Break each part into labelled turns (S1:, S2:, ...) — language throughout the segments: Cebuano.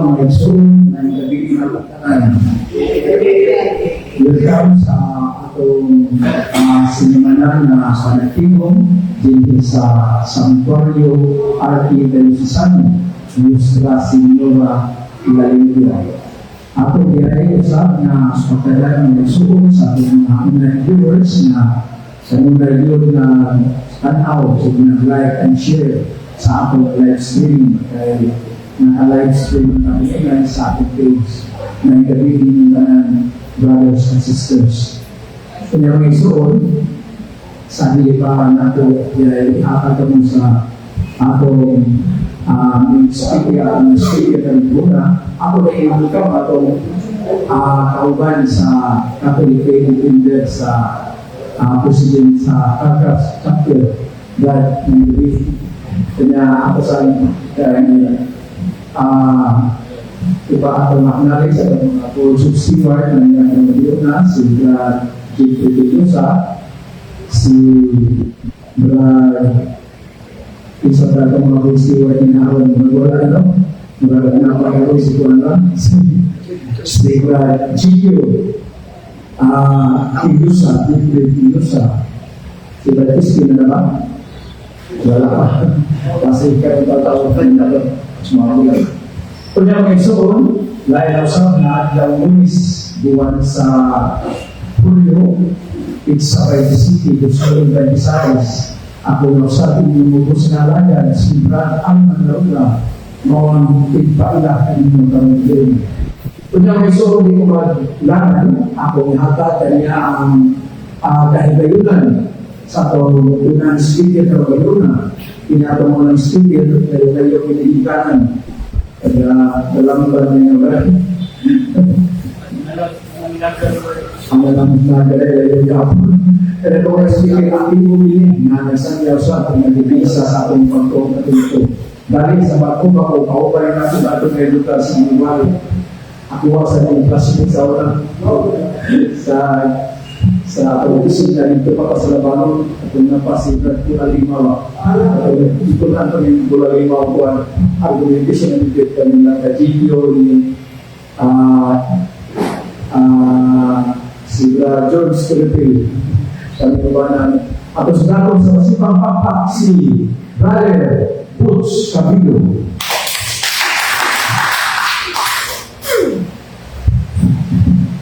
S1: Mga igsoon, nga gabi na tanan. Welcome sa atong sinemanan na panagtimong dinhi sa Santuario Arquidiocesano Nuestra Señora La Limpia. Ato diay usab nga pagkadaan mga igsoon sa atong mga online viewers na sa mga yun na tanaw o nag-like and share sa atong live streaming, kay naka-live stream kami ngayon sa atong page na gabi ninyong tanan, brothers and sisters. Kanya, mga igsoon, sa dili pa nato ihatag kamo sa atong speaker ng una, ako na i-welcome atong kauban sa Catholic Faith Defender sa President sa Carcas Chapter, Brad Nandri. Kanya ako sa iba atong acknowledge sa atong mga board of steward na nagagabi na si Brad Jeffrey Mendoza, si Brad isa sa atong mga board steward ni Aaron, wala, no? Murag na pa si Kuan lang, si Brad Gio Kilusa, Jeffrey Kilusa, si Brad Christine na ba? Wala pa. Kasi karon tatawag pa niya ito. Mga kulang. Kunya, mga igsoon, lain na usab na adlaw Lunes, buwan sa Hulyo, petsa 27, 2026. Ako na usab inyong mubos nga alagad, si Brad Alman Laura, mao ang tigpaila kaninyong karong gabi. Kunya, mga igsoon, di ko maglangan, ako ihatag kaniya ang kahigayunan sa atong unang speaker karong gabi. Pinatong unang speaker, kayo kayo pinigikanan. Kaya dalam ba niya ba? Ang alam na dala yung kapon. Kaya ito ang speaker aktibo ini nga nagsangyaw sa atong nagdipisa sa atong pagtuong Katoliko. Dali sa bago ba ko, kaupay na sa atong eduka sa Iwalo. Ako sa niyong classmate sa una. Sa atong isip na dito pa sa Labanon, atong napasi Brad Pula Limawa. Atong ito na atong yung Pula Limawa ko ang argumentation na dito kami na ka-GPO ni si Brad George Tulipil. Kami ba na ato sa natong sa masipang pakpak, si Brother Butch Cabillo.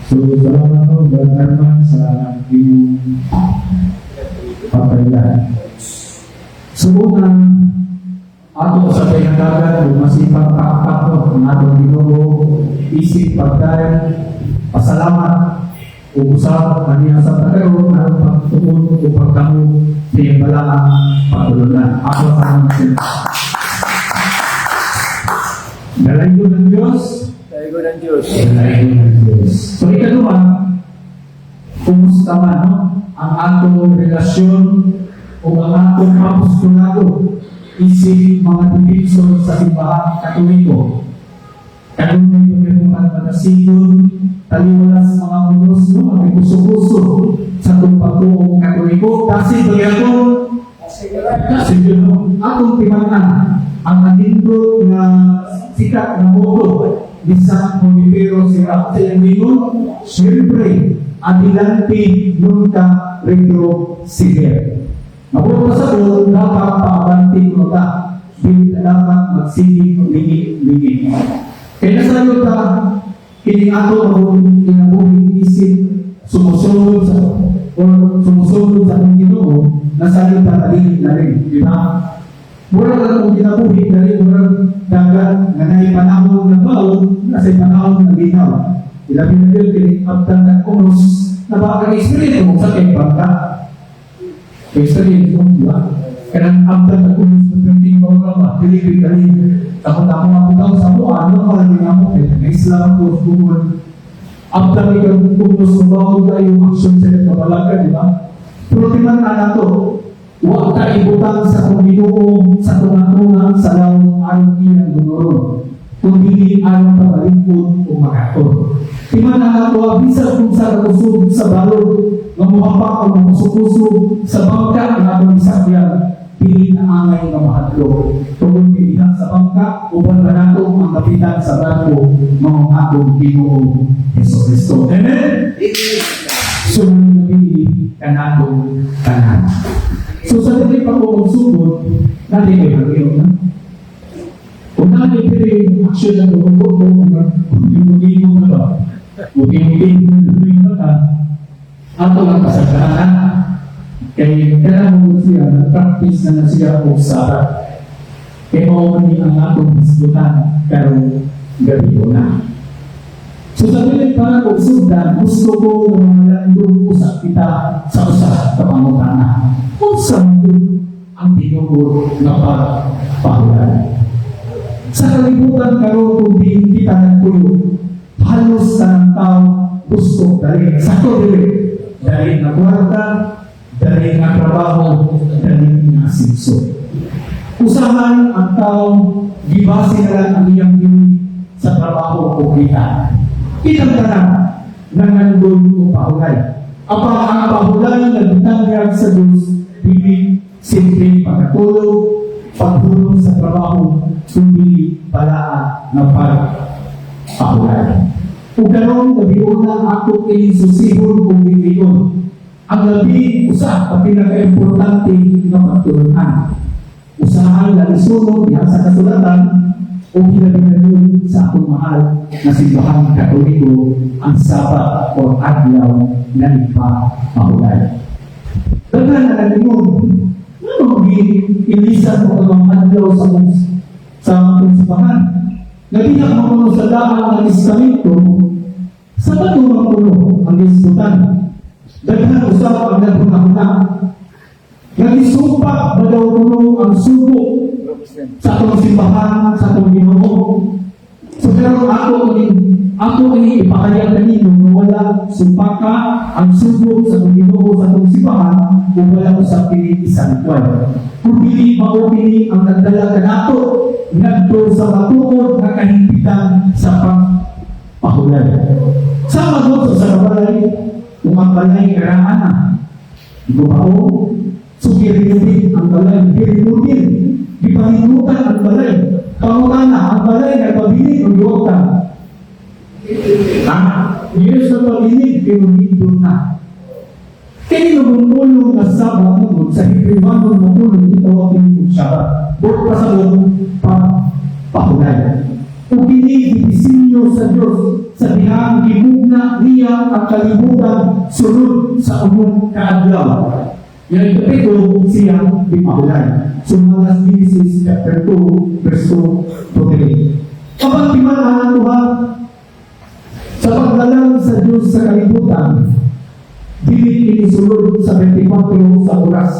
S2: So, salamat po, Brad Arman, sa iyong pagkailan. So, una, ato sa pinagagan, masipang pakpak no, ang atong Ginoo, isip pagkain, pasalamat, ug usab kaniya sa pagkaroon, aron pagtuon o pagdamo sa iyang balaang pagtulunan. Ako sa mga Dalaygon ng Diyos,
S3: Daigo ng Diyos.
S2: Dalaygon ng Diyos. So ikaduha, kumusta man, no, ang atong relasyon o ang atong apostolado isip mga defensor sa Simbahang Katoliko? Kanunay pagkabuhan manasigon, taliwalas mga unos, no, ang puso-puso sa atong pagtuong Katoliko. Kasi pagyapon, kasi yun, no, atong timan ang anindot nga sikat nga motto ni San Junipero Serra sa iyang ingon, "Siempre adelante, nunca retroceder." Mabuto sa dapat paabante mo ta, dili ta dapat magsigig lingi-lingi. Kaya nasayo ta, kini ato mabuting kinabuhi isip sumusunod sa or sumusunod sa atong Ginoo, nasayo ta dili na rin, di ba? Mura lang kung kinabuhi, dali murag dagat nga naay panahon nga baw, nasa panahon nga linaw. Ilabi na yun, kini abtan at kunos, na baka experience mo sa kay bangka. Experience mo, di ba? Kanang abtan at kunos na perting baw ka ba, dili ko'y kali. Takot ako maputaw sa mo, ano ka lang nga mo, kaya na-Islam ko, bukod. Abtan ikaw kunos sa baw kayo aksyon sa kabalaga, di ba? Pero di man na to, wa ka ibutang sa atong Ginoo sa tunga-tunga sa lawom aron iyang gunoron, kundi aron pabalingkod o makaton. Timan ang ato, bisan kung sa kakusog sa balod nga muhapak o makusog sa bangka nga atong isakyan. Dili na angay nga mahadlok. Tungod kay diha sa bangka, uban ba nato ang kapitan sa barko, mao ang atong Ginoo Hesus Kristo. Amen. So gabi kanatong tanan. So sa dili pa ko magsugod, natin kay hangyo na. Kung natin pili yung action na tumugo ko, kung na ba? Mugi-mugi na yung bata, ato lang pasagdaan. Kay kaya mo siya, nag-practice na na siya og Sabat. Kay mao man ni ang atong hisgutan karong gabi na. So sa dili para og sugdan, gusto ko nga mga landong usap kita sa usa ka pangutana. Unsa man gyud ang tinuod nga pagpahulay? Sa kalibutan karon, kung di kita nagpuyo, halos tanang tao gusto dali. Sakto dili? Dali nga kwarta, dali nga trabaho, dali nga asinso. Usahan ang tao gibase na lang ang iyang dili sa trabaho o kita. Kitang tanan nangandoy o pahulay. Apan ang pahulay nga gitanyag sa Diyos, dili simple pagkatulog, paghulong sa trabaho, kundi balaan nga pagpahulay. Ug karon gabiuna, ako kini susihon ug giingon ang labi usa ka pinaka-importante nga pagtulunan. Usahay lalisunon diha sa kasulatan o hilabi na yun sa atong mahal na Simbahang Katoliko, ang Sabat o adlaw nga ipahulay. Daghan na nalingon, ano ilisan mo ang mga adlaw sa atong simbahan? Nadiha mo kuno sa daan ng Testamento, Sabat man kuno ang hisgutan. Daghan usab ang naghunahuna. Nagisumpa ba daw kuno ang sugo sa atong simbahan, sa atong Ginoo? So pero ako ini ipahayag kanino nga wala supaka ang sugo sa atong Ginoo sa atong simbahan ug wala usab kini isang kwan. Kung dili mao kini ang nagdala kanato ngadto sa matuod nga kahimpitan sa pagpahulay. Sama gud sa balay, kung ang balay karaan na, gubao, so girenovate ang balay, giremodel, gipahindutan ang balay. Pangutana, ang balay nagpabilin o giwagtang? Ha? Years na pabilin, pero nindot na. Kini nagumulong nga Sabat mo sa Hebrewano nga pulong gitawag kini og Sabat. Buot pasabot, pahulay. Ug kini gidisenyo sa Dios sa dihang gimugna niya ang kalibutan sulod sa unong kaadlaw. Yang ikapito, siyang gipahulay. Sumala sa Genesis chapter 2, verse 2 to 3. Kapag timan tuha, sa paglalang sa Diyos sa kalibutan, dili kini sulod sa 24 sa oras.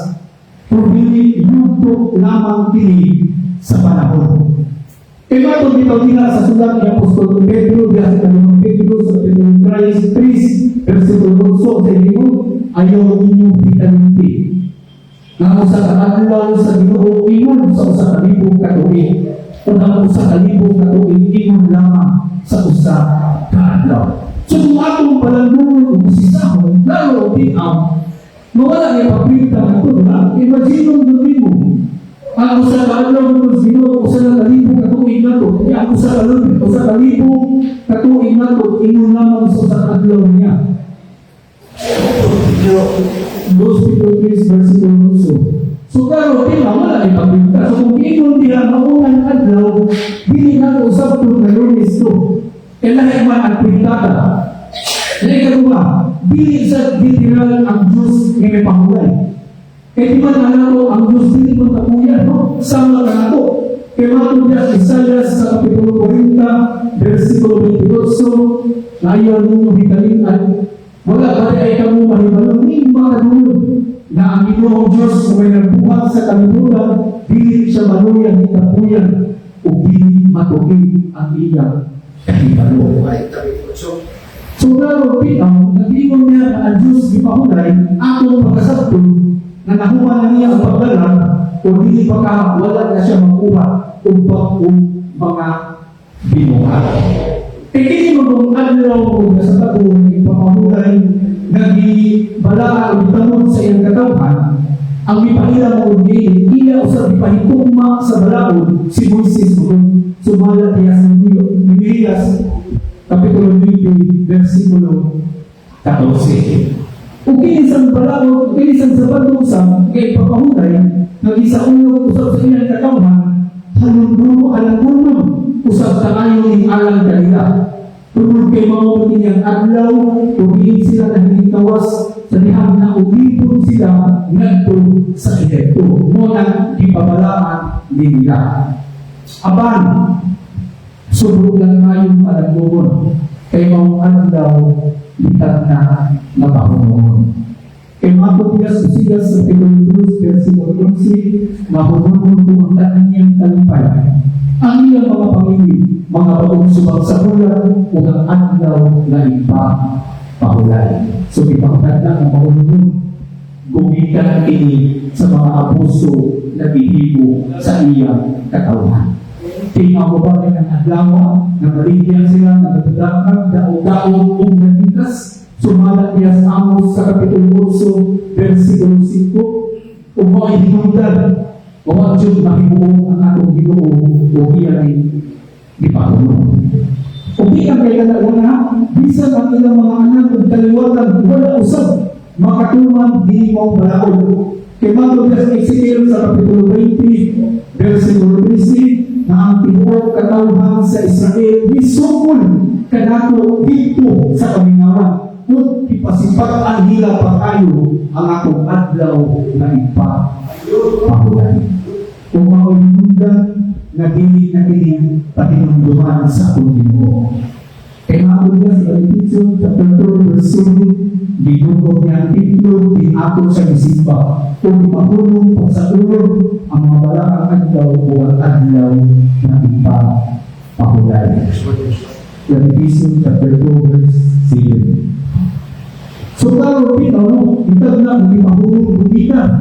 S2: Kung dili yugto lamang kini sa panahon. Kaya matod dito diha sa sulat ni Apostol Pedro, diha sa Kalumang Pedro, sa Kapitulo 3, versikulo 8, sa inyo, "Ayaw ninyong hikalimti nga ang usa ka adlaw sa Ginoo ingon sa 1,000 ka tuig, ug ang 1,000 ka tuig ingon lamang sa usa ka adlaw." So kung atong palanggungon ug usisahon, lalo tinaw, mawala ni pagpinta nga ito, di ba? Imagine mo mo, ang usa ka adlaw mo sa Ginoo, 1,000 ka tuig na to, kaya ang 1,000 ka tuig na to, ingon lamang sa usa ka adlaw niya. Dos Pedro 3, versikulo 8. So pero di ba, wala ni pagpinta. So kung ingon diha maunang adlaw, dili na to usab na Lunes to. Kailangan man ang kwintada. Dili ka ba? Dili sa literal ang Diyos nga may pahulay. Kaya di man na ang Diyos dili mo kapuyan, no? Sama ka na to. Kaya matod niya Isaiah sa Kapitulo 40, versikulo 28, na ayaw ninyo hitalin ay wala ba ay kamo mahibalo ni mga kadulog na ang Ginoong Diyos kung may nagbuhat sa kalibutan, dili siya maluyan ni kapuyan o dili matuig ang iyang kahibalo. So klaro, pinaw, nag-ingon niya na ang Diyos gipahulay, atong pagkasabto, na nahuman na niya ang paglalang, o dili pa ka, wala na siya makuha ug mga binuhat. Kaya kini magong adlaw o sa katong ipapahulay nga gibalaan o gitamod sa iyang katawhan, Ang mipaila mo niini, iya usab ipahitugma sa balaod si Moises mo sumala diya sa Nehemias Kapitulo 9, versikulo 14. Ug kini sang balaod, kini sang Sabado usab, kay ipapahulay, nga gisaulog usab sa iyang katawhan, halundro halangkunon, usab kaayo ning alang kanila. Tungod kay mao kini ang adlaw, ug diin sila nahilingkawas sa dihang na ulipon sila ngadto sa Ehipto. Mao nang gipabalaan nila. Apan, subok lang kayong palanggugon, kay maong adlaw litag na napahunon. Kay matod sa Osias sa Kapitulo 2, versikulo 11, mahunon ko ang tanan niyang kalipay. Ang iyang mga pangili, mga bagong subang sa bulan, ug ang adlaw nga ipapahulay. So, ipakita nga mahunon gumikan kini sa mga abuso na gihimo sa iyang katawhan. Tingnan mo ba ang adlaw na maligyan sila, nagdadakag, daog-daog, ug nanikas, sumala niya sa Amos sa Kapitulo 8, versikulo 5, ug mao'y hinungdan, wa jud mahimuong ang atong Ginoo o iya rin gipahuno. Ug di ang kay nga, bisan ang ilang mga anak ug kaliwatan, wala usab makatuman dili mo balaod. Kay matod sa Ezekiel sa Kapitulo 20, versikulo 13, na ang tibuok katawhan sa Israel misukol kanako didto sa kamingawan ug ipasipat ang nila pakayo ang akong adlaw nga ipapahulay. Kung mao'y hinungdan nga dili na kini pahinumduman sa atong Ginoo. Kay matod niya sa Lamentations chapter 2 verse 7, gidugog niya ang templo di ato sa gisimba ug ipahulong pa sa ulog ang mga balaang adlaw o ang adlaw na ipapahulay. Lamentations chapter 2 verse 7. So klaro pinaw, itag na ang ipahulong gumikan.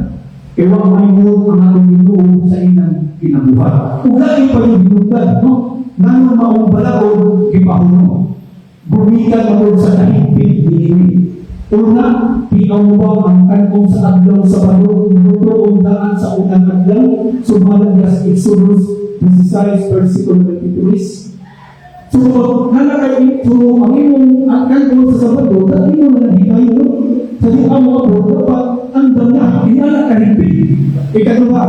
S2: Kay wa mahimong ang atong Ginoo sa inang kinabuhat. Ug lain pa yung hinungdan, no? Ngano maong balaod gipahulong. Gumikan mo sa kahigpit niini. Una, tinaw mo ba ang kan-on sa adlaw sa Sabado, lutoon daan sa unang adlaw, sumala niya sa Exodus 16, versikulo 23. So, nana kay so, ang imong ang kan-on sa Sabado, dahil imo na naghimayo, sa di mo abo, dapat andam na, hindi na kahigpit. Ikaduha,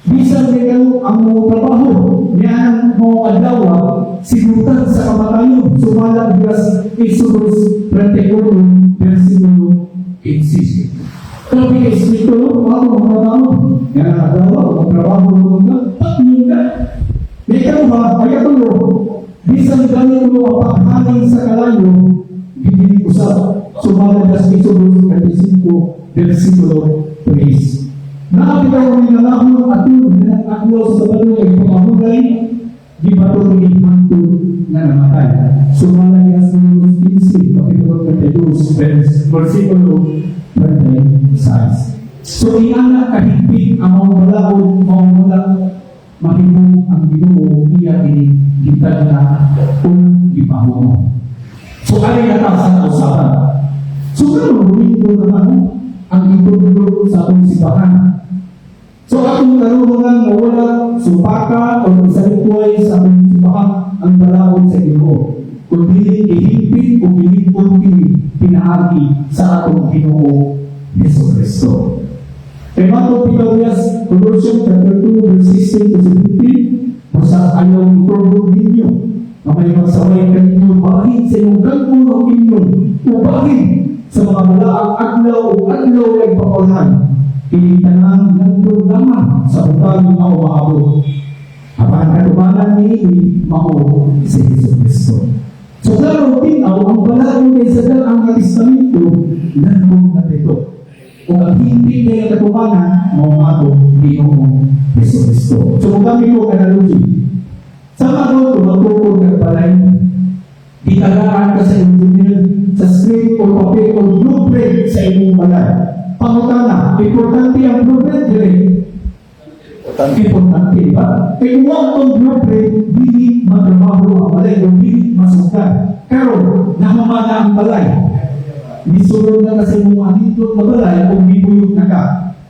S2: bisan kay kayo ang mo trabaho, niya ang mo adlaw, sinutan sa kamatayon, sumala diya sa Exodus 31, versikulo 15. Grabe kay istrikto, no? Ako mga trabaho. Yan ang adlaw, ang trabaho mo ka, patnyo ka. May ikaduha, ay katulo, bisan ganito mo ang paghaling sa kalayo, gidili usab. Sumala diya sa Exodus 35, versikulo 3. Naapitaw ang nalahon at na adlaw sa Sabado ay pamahulay, di ba ito hangtod nga namatay. Sumala niya sa Números 15, Kapitulo 32, versikulo 36. So iana kahigpit ang mga balaod, mga wala mahimo ang Ginoo iya ini gitagna kung gipahumo. So ari na ta sa kausaban. So karon Domingo na ano ang itudlo sa atong simbahan. So atong karunungan nga wala supaka o isalikway sa atong simbahan ang balaod sa Ginoo. Kundi gihigpit o gilipon kini pinaagi sa atong Ginoo Hesus Kristo. Kay matod Pictorias, Colossians chapter 2 verse 16 to 17, basta ayaw itulog ninyo na may magsaway kaninyo bahin sa inyong kan-on o inyong o bahin sa mga balaang adlaw o adlaw ay pakulhan. Kini tanan nandun lamang sa butang nga umaabot. Apan katumanan niini mao si Hesus Kristo. So klaro tinaw ang balaod kay sa Daang Testamento nandun na dito. Kung ang hindi kaya katumanan, mao ato Ginoo Hesus Kristo. So kung kami ko analogy, sa mga ito, magtukod ng balay, gitagaan ka sa engineer, sa script o papel o blueprint sa imong balay. Pangutana, importante ang blueprint, dili? Importante, di ba? Kaya kung wala itong blueprint, dili matrabaho ang balay o dili masukad. Pero, nahumana ang balay. Nisulod na kasi mo ang hindot na balay kung gibuyog na ka.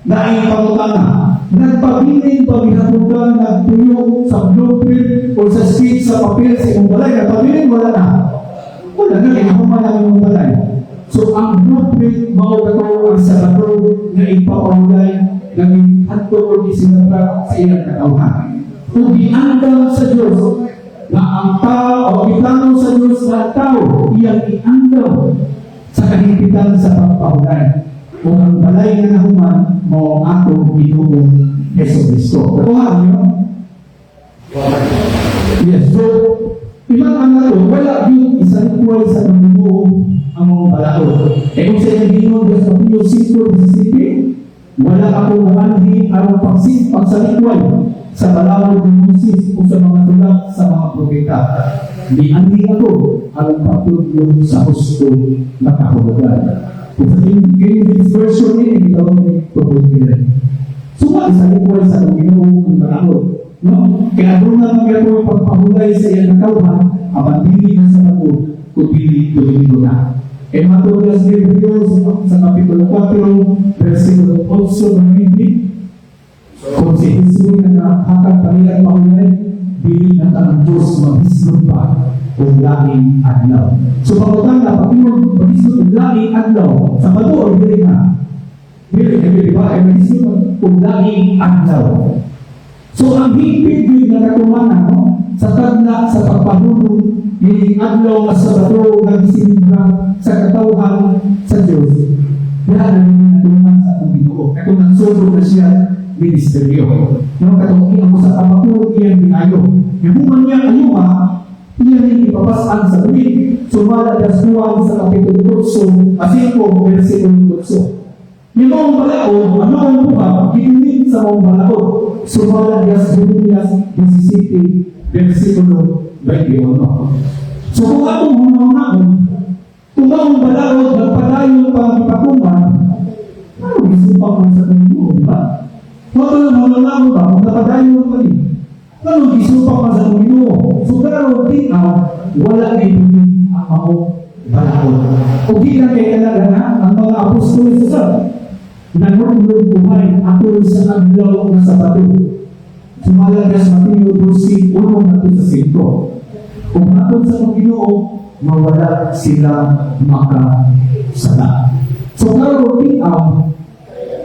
S2: Naing pangutana, nagpabilin pa gihapon ka nagpuyo sa blueprint o sa sheet sa papel sa imong balay? Nagpabilin, wala na. Wala na, kaya human ang imong balay. So ang blueprint mao kato ang Sabado nga ipapahulay nga giadto o gisinabra sa iyang katawhan. Kung giandam sa Diyos na ang tao, o giplano sa Diyos na ang tao, iyang iandam sa kahimpitan sa pagpahulay. Kung ang balay nga nahuman, mao ang atong Ginoong Hesus Kristo. Nakuha niyo? Yes. So, ilang ang nato, wala yung isalikway sa Ginoo ang mga balaod. Eh kung sa iyang Ginoo sa Mateo 5:17, "Wala ako muanhi aron pagsalikway sa balaod ni Moises o sa mga sulat sa mga propeta. Mianhi ako aron pagtudlo sa husto na kahulugan." Kung sa King James Version ni, ito ni tungkol nila. So, isalikway sa Ginoo ang balaod. No? Kaya doon na magyapon pagpahulay sa iyang katawhan, apan dili na Sabado, kung dili Domingo na. E matulad sa Hebreos sa Kapitulo 4, versikulo 8 9, kung si Jesus nakahatag paniyang pahulay, dili na ta ang Diyos maghisgot pa og laing adlaw. So pangutana, pag ingon maghisgot og laing adlaw, Sabado o dili na? Dili, di ba? Ay maghisgot og laing adlaw. So ang higpit yun na katumanan, no? Sa tagna sa pagpahulong yung adlaw nga Sabado nga gisinibra sa katawhan sa Diyos, diha na rin natuman sa atong Ginoo. Katong nagsulod na siya ministeryo. No, katong iyang sa kabakuron iyang ginayo. Yung human niya ayuma, iya rin ipapasan sa bulit. Sumala das Juan sa Kapitulo 8, 5, versikulo 8. Yung maong balaod, ano ang buha, ginulit sa maong balaod. Sumala das Jeremias 17, versikulo 21. So kung atong hunahunahon, kung maong balaod, nagpadayon pa ang ipatuman, ano gisupak man sa Ginoo, di ba? Kung ito lang hunahunahon ba, kung napadayon pa ni, ano gisupak man sa Ginoo? So karon tinaw, wala na ibigin ang maong balaod. O di na kay talaga na ang mga apostol sa nanunod buhay atol sa adlaw nga Sabado. Sumala sa Mateo 12, 1 ngadto sa 5. Kung atol sa Ginoo, mawala sila makasala. So karon tinaw,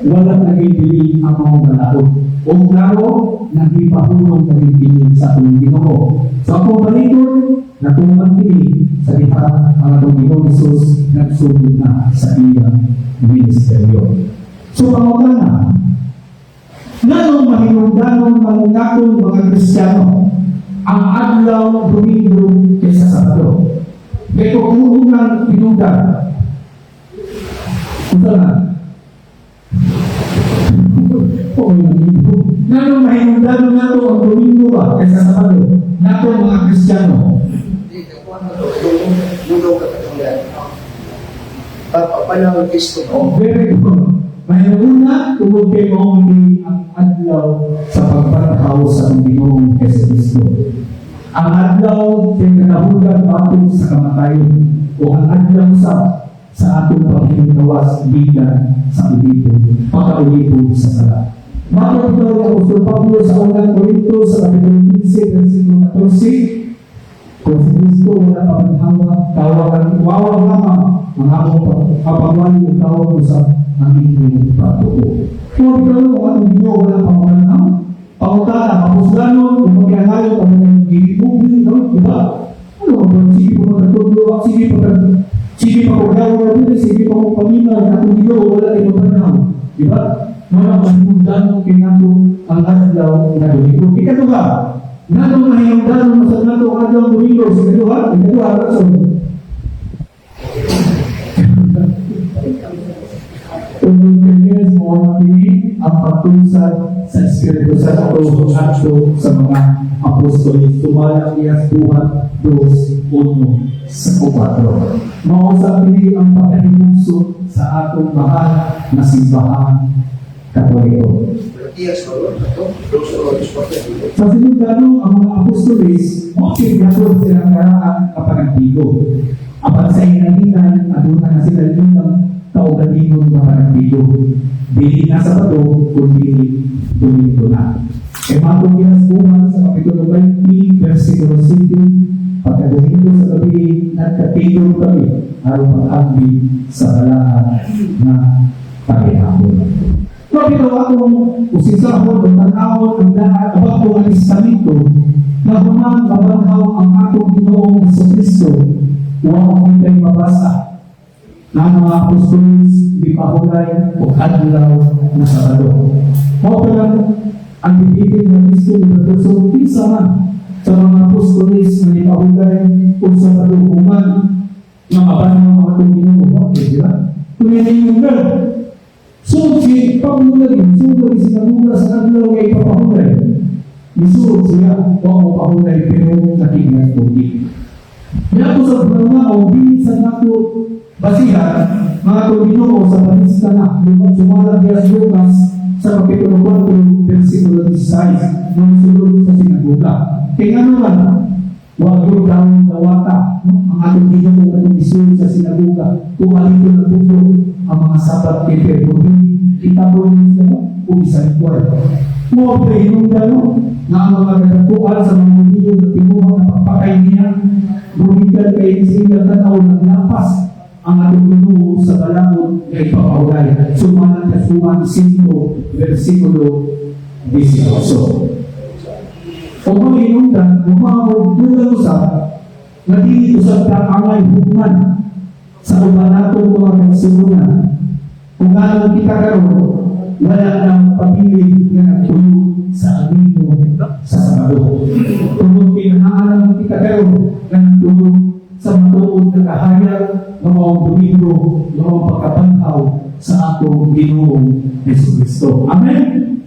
S2: wala nagibili ang mga balaod. O klaro, nagipahulong nagibili sa atong Ginoo. So ako balikon, natuman kini sa diha ang atong Ginoong Jesus nagsugod na sa iyang ministeryo. So pangutana, nganong mahinungdanon mangunakon mga Kristiyano ang adlaw Domingo kaysa Sabado? Kaya kung unang hinungdan, unsa na? Oo, yung Nganong mahinungdanon nato ang Domingo ba kaysa Sabado? Nato mga Kristiyano.
S1: Hindi, nakuha na ito. Bulong ka katunggan. Pagpapanaw Kristo.
S2: Oh, very good. Mahinguna, tungod kay mao ni ang adlaw sa pagpathaw sa Ginoong Jesu Cristo. Ang adlaw kay katahugan batok sa kamatayon o ang adlaw sa atong paghilingawas gikan sa ulipon, pagkaulipon sa sala. Matod ito ni Apostol Pablo sa unang Korinto sa Kapitulo 15, versikulo 14, kung si Kristo wala pabanhawa, tawag ang wawang lamang ang among kapagwali ug tawag usab ang inyong pagtuo. Kung ikaw kung atong Ginoo wala pamamanhaw, pangutana, mapusganon, kung magkiangayo, kung magigibugin, no? Diba? Ano ba? Sige pa magkatudlo, sige pa kung gawa na sige pa kung paminaw, atong Ginoo wala ay mapanhaw. Diba? Mga mahinungdanon kay nato ang adlaw nga Domingo. Ikaduha, nganong mahinungdanon sa nato ang adlaw Domingo? Sa ikaduha, ikaduha, rason. Tungod kay Yes, mao kini ang pagtunsad sa Espiritu Santo adto sa mga apostoles. Sumala niya buhat 2:1 sa 4. Mao sa kini ang pagkahimungsod sa atong mahal na Simbahang Katoliko.
S1: Matias, no? Ito, dos o dos pa.
S2: Sa sinugdano, ang mga apostoles, mao gyapon silang karaan kapanagbigo. Apan sa inahinan, aduna na sila nilang kaugalingon nga panagbigo. Dili na Sabado, kundi Domingo na. E matong ginasbuhan sa Kapitulo 20, versikulo 7, pagka-Domingo sa gabi, nagkatidol kami aron mag-agbi sa balaan na paghihapon. Mabito atong usisahon o tanawon ang daan Bago nga Testamento na human mabanhaw ang atong Ginoong Kristo, wa kita'y mabasa na ang mga apostoles gipahulay og adlaw na Sabado. Mao pa lang ang bibitin ng Kristo ni so kinsa man sa mga apostoles na gipahulay og Sabado human nga mabanhaw ang atong Ginoo, bakit, di ba? Kung yan yung So, si Pablo na rin, sulod sa sinagoga sa adlaw nga ipapahulay. Misulod siya, wa mo pahulay, pero nakinggan ko. Niya sa mga dili sa nato basihan, mga to Ginoo sa panista na, sumala diya sa Lucas sa Kapitulo 4, versikulo 16, nung sulod sa sinagoga. Kaya nga naman, wa gyud daw dawata, no? Ang atong Ginoo katong misulod sa sinagoga, kung alito nagpundo ang mga Sabat keeper, kundi itabon siya o isalikway. Mo pa hinungdan, no, na ang mga kadakuan sa mga Hudiyo na timuha na pagpatay niya, gumikan kay sila tanaw naglapas ang atong Ginoo sa balaod nga ipapahulay. Sumala sa Juan 5, versikulo 18. O mga hinungdan, umabot dugang usab, nga dili usab ka angay hukman sa uban nato mga kaigsuonan. Kung ano kita karon, wala nang pabili nga nagtuyo sa amino sa Sabado. Tungod kay naalam kita karon nga nagtuyo sa matuod na kahayag nga maong Domingo, nga maong pagkabanhaw sa atong Ginoong Hesus Kristo. Amen?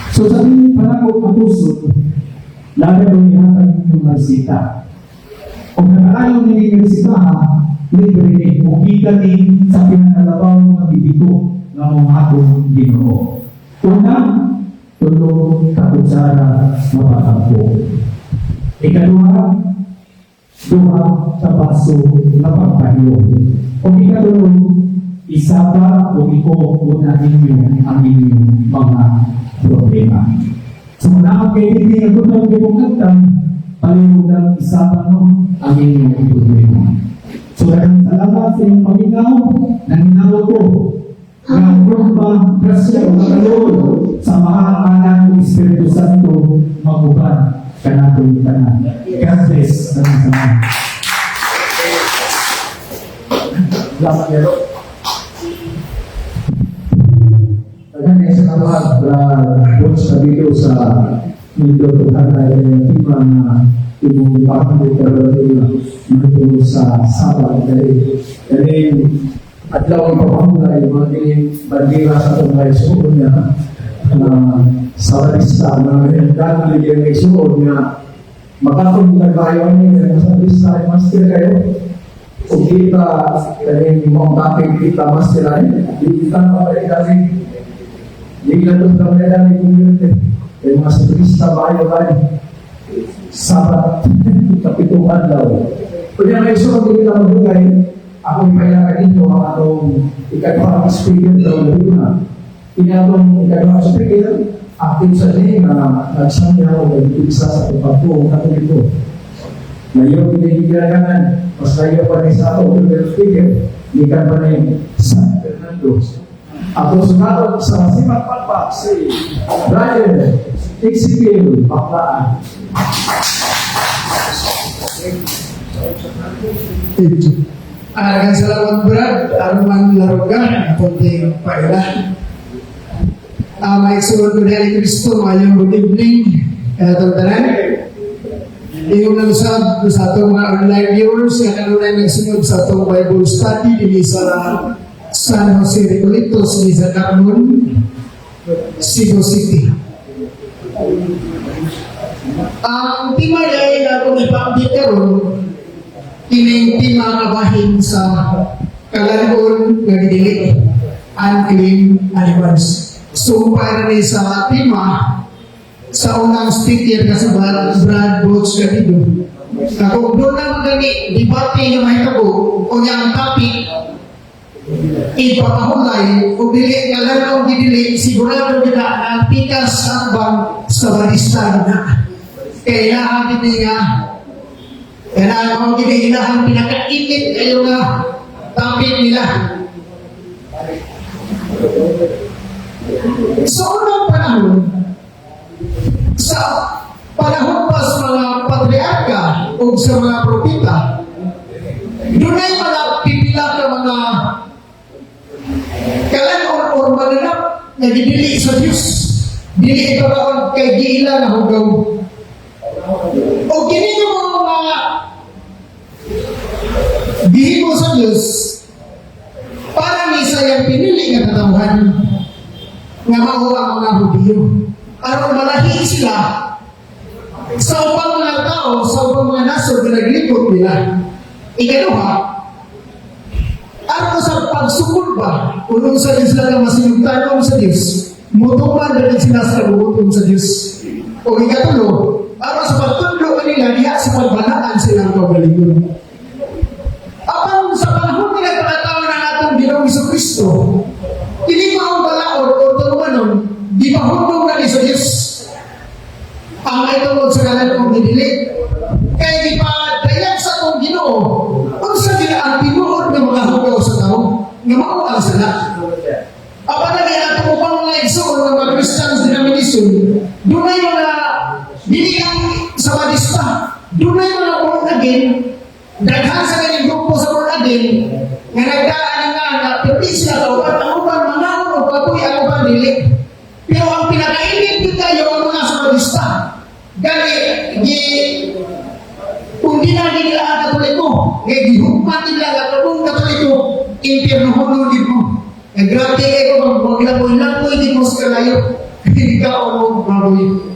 S2: So sa dili panakot ang puso, lalo kong ihatag inyong resita. Kung nakaayon ni resita, libre ni, o gikan ni sa pinakalabaw nga bibigo nga mong atong Ginoo. Una, 3 ka kutsara mapatampo. Ikaduha, 2 ka baso nga pagpahiwo. O ikatulo, isaba o iko una ninyo ang inyong mga problema. So kung naa kay hindi nga gutom kay kung agtang, palihog lang isaba, no, ang inyong problema. So daghang salamat sa inyong paminaw, naninaw ko nga gugma, grasya o kaluoy sa Amahan, Anak ug Espiritu Santo maguban kanatong tanan. God bless. Daghang salamat.
S1: Salamat, Yero. Daghan kay salamat, Brad Butch Cabito, sa nindot ug hatay ng tema nga imong ipahambog karon mahitungod sa Sabat, kay kaning adlaw ang papahulay mga kining bandera sa atong mga igsuon nga Sabatista, mga Catholic nga igsuon nga makatong nagbayo ni mga Sabatista ay master kayo ug kita kaning mong topic kita master ay di kita na kami di na to sa mga dami community kay mga Sabatista bayo kayo Sabat kapitong adlaw. Kunya may isuot di kita magbugay, ako ipailangan dito ang atong ikaduha speaker daw na. Inatong ikaduha speaker, active sa ni nga nagsanya o nagpigsa sa atong pagtuo Katoliko. Layo kinahigyanan, mas layo pa ni sa ato pero speaker, gikan pa ni San Fernando. Ato sunod sa Sipat Palpak si Brian Ezekiel Baklaan.
S3: Daghang salamat, Brad. Arman Laruga, konting paila. May suod ko dahil Kristo, mayong good evening. Kaya tanan. Iyong nalusab sa atong mga online viewers nga kanunay nagsunod sa atong Bible study dinhi sa San Jose Recoletos, dinhi sa Carmen, Cebu City. Ang tema ay akong ipa-update karon, kining tema nga bahin sa kalan-on nga gidili, unclean animals. So para ni sa tema sa unang speaker nga sa Brad, Brad Butch Garrido. Na kung doon na magani debate nga mahitabo o ang topic Ipapahulay o dili kalan-ong gidili, sigurado kita na pikas ang bang Sabadista na. Kaya ilahan gini nga, kaya mo gini ilahan pinakainit kayo nga topic nila. Sa unang panahon, sa panahon pa sa mga patriarka o sa mga propeta, dunay mga pipila ka mga kalan-on or mananap nga gidili sa Dios. Dili ipakaon kay giila nga hugaw. O kini nga mga gihimo sa Dios para ni sa iyang pinili nga katawhan nga mao ang mga Hudiyo. Aron malahi sila sa ubang mga tao, sa ubang mga nasod na naglipot nila. Ikaduha, aron sa pagsukod ba, kung sa Diyos lang ang masinugtanon sa Diyos, mutuman rin sila sa kabuoton sa Diyos. O ikatulo, aron sa pagtudlo kanila, diha sa pagbanaan silang kaugalingon. Apan sa panahon nga nagpakatao ng atong Ginoong Kristo, kini maong balaod o tulumanon, di mahundong na ni sa Diyos ang itungod sa kalan-ong gidili. Kaya di pa dayag sa atong Ginoo, unsa gina ang tinuod nga mga hugaw sa tao, nga mao ang sala. Apan na kaya atong ubang mga igsoon nga mga Christians denomination, dunay mga dili ang Sabadista, dunay mga born again, daghan sa kanyang grupo sa born again, nga nagdaan nga nga, pero di sila kauban, ang uban mangaon og baboy, ang uban dili. Pero ang pinakainit gyud kayo ang mga Sabadista. Gani, gi kung di na nila ang Katoliko, nga gihukman nila ang atong Katoliko, impyerno din mo. Nga grabe kayo maglaboy-laboy din mo sa kalayo. Hindi ka o baboy.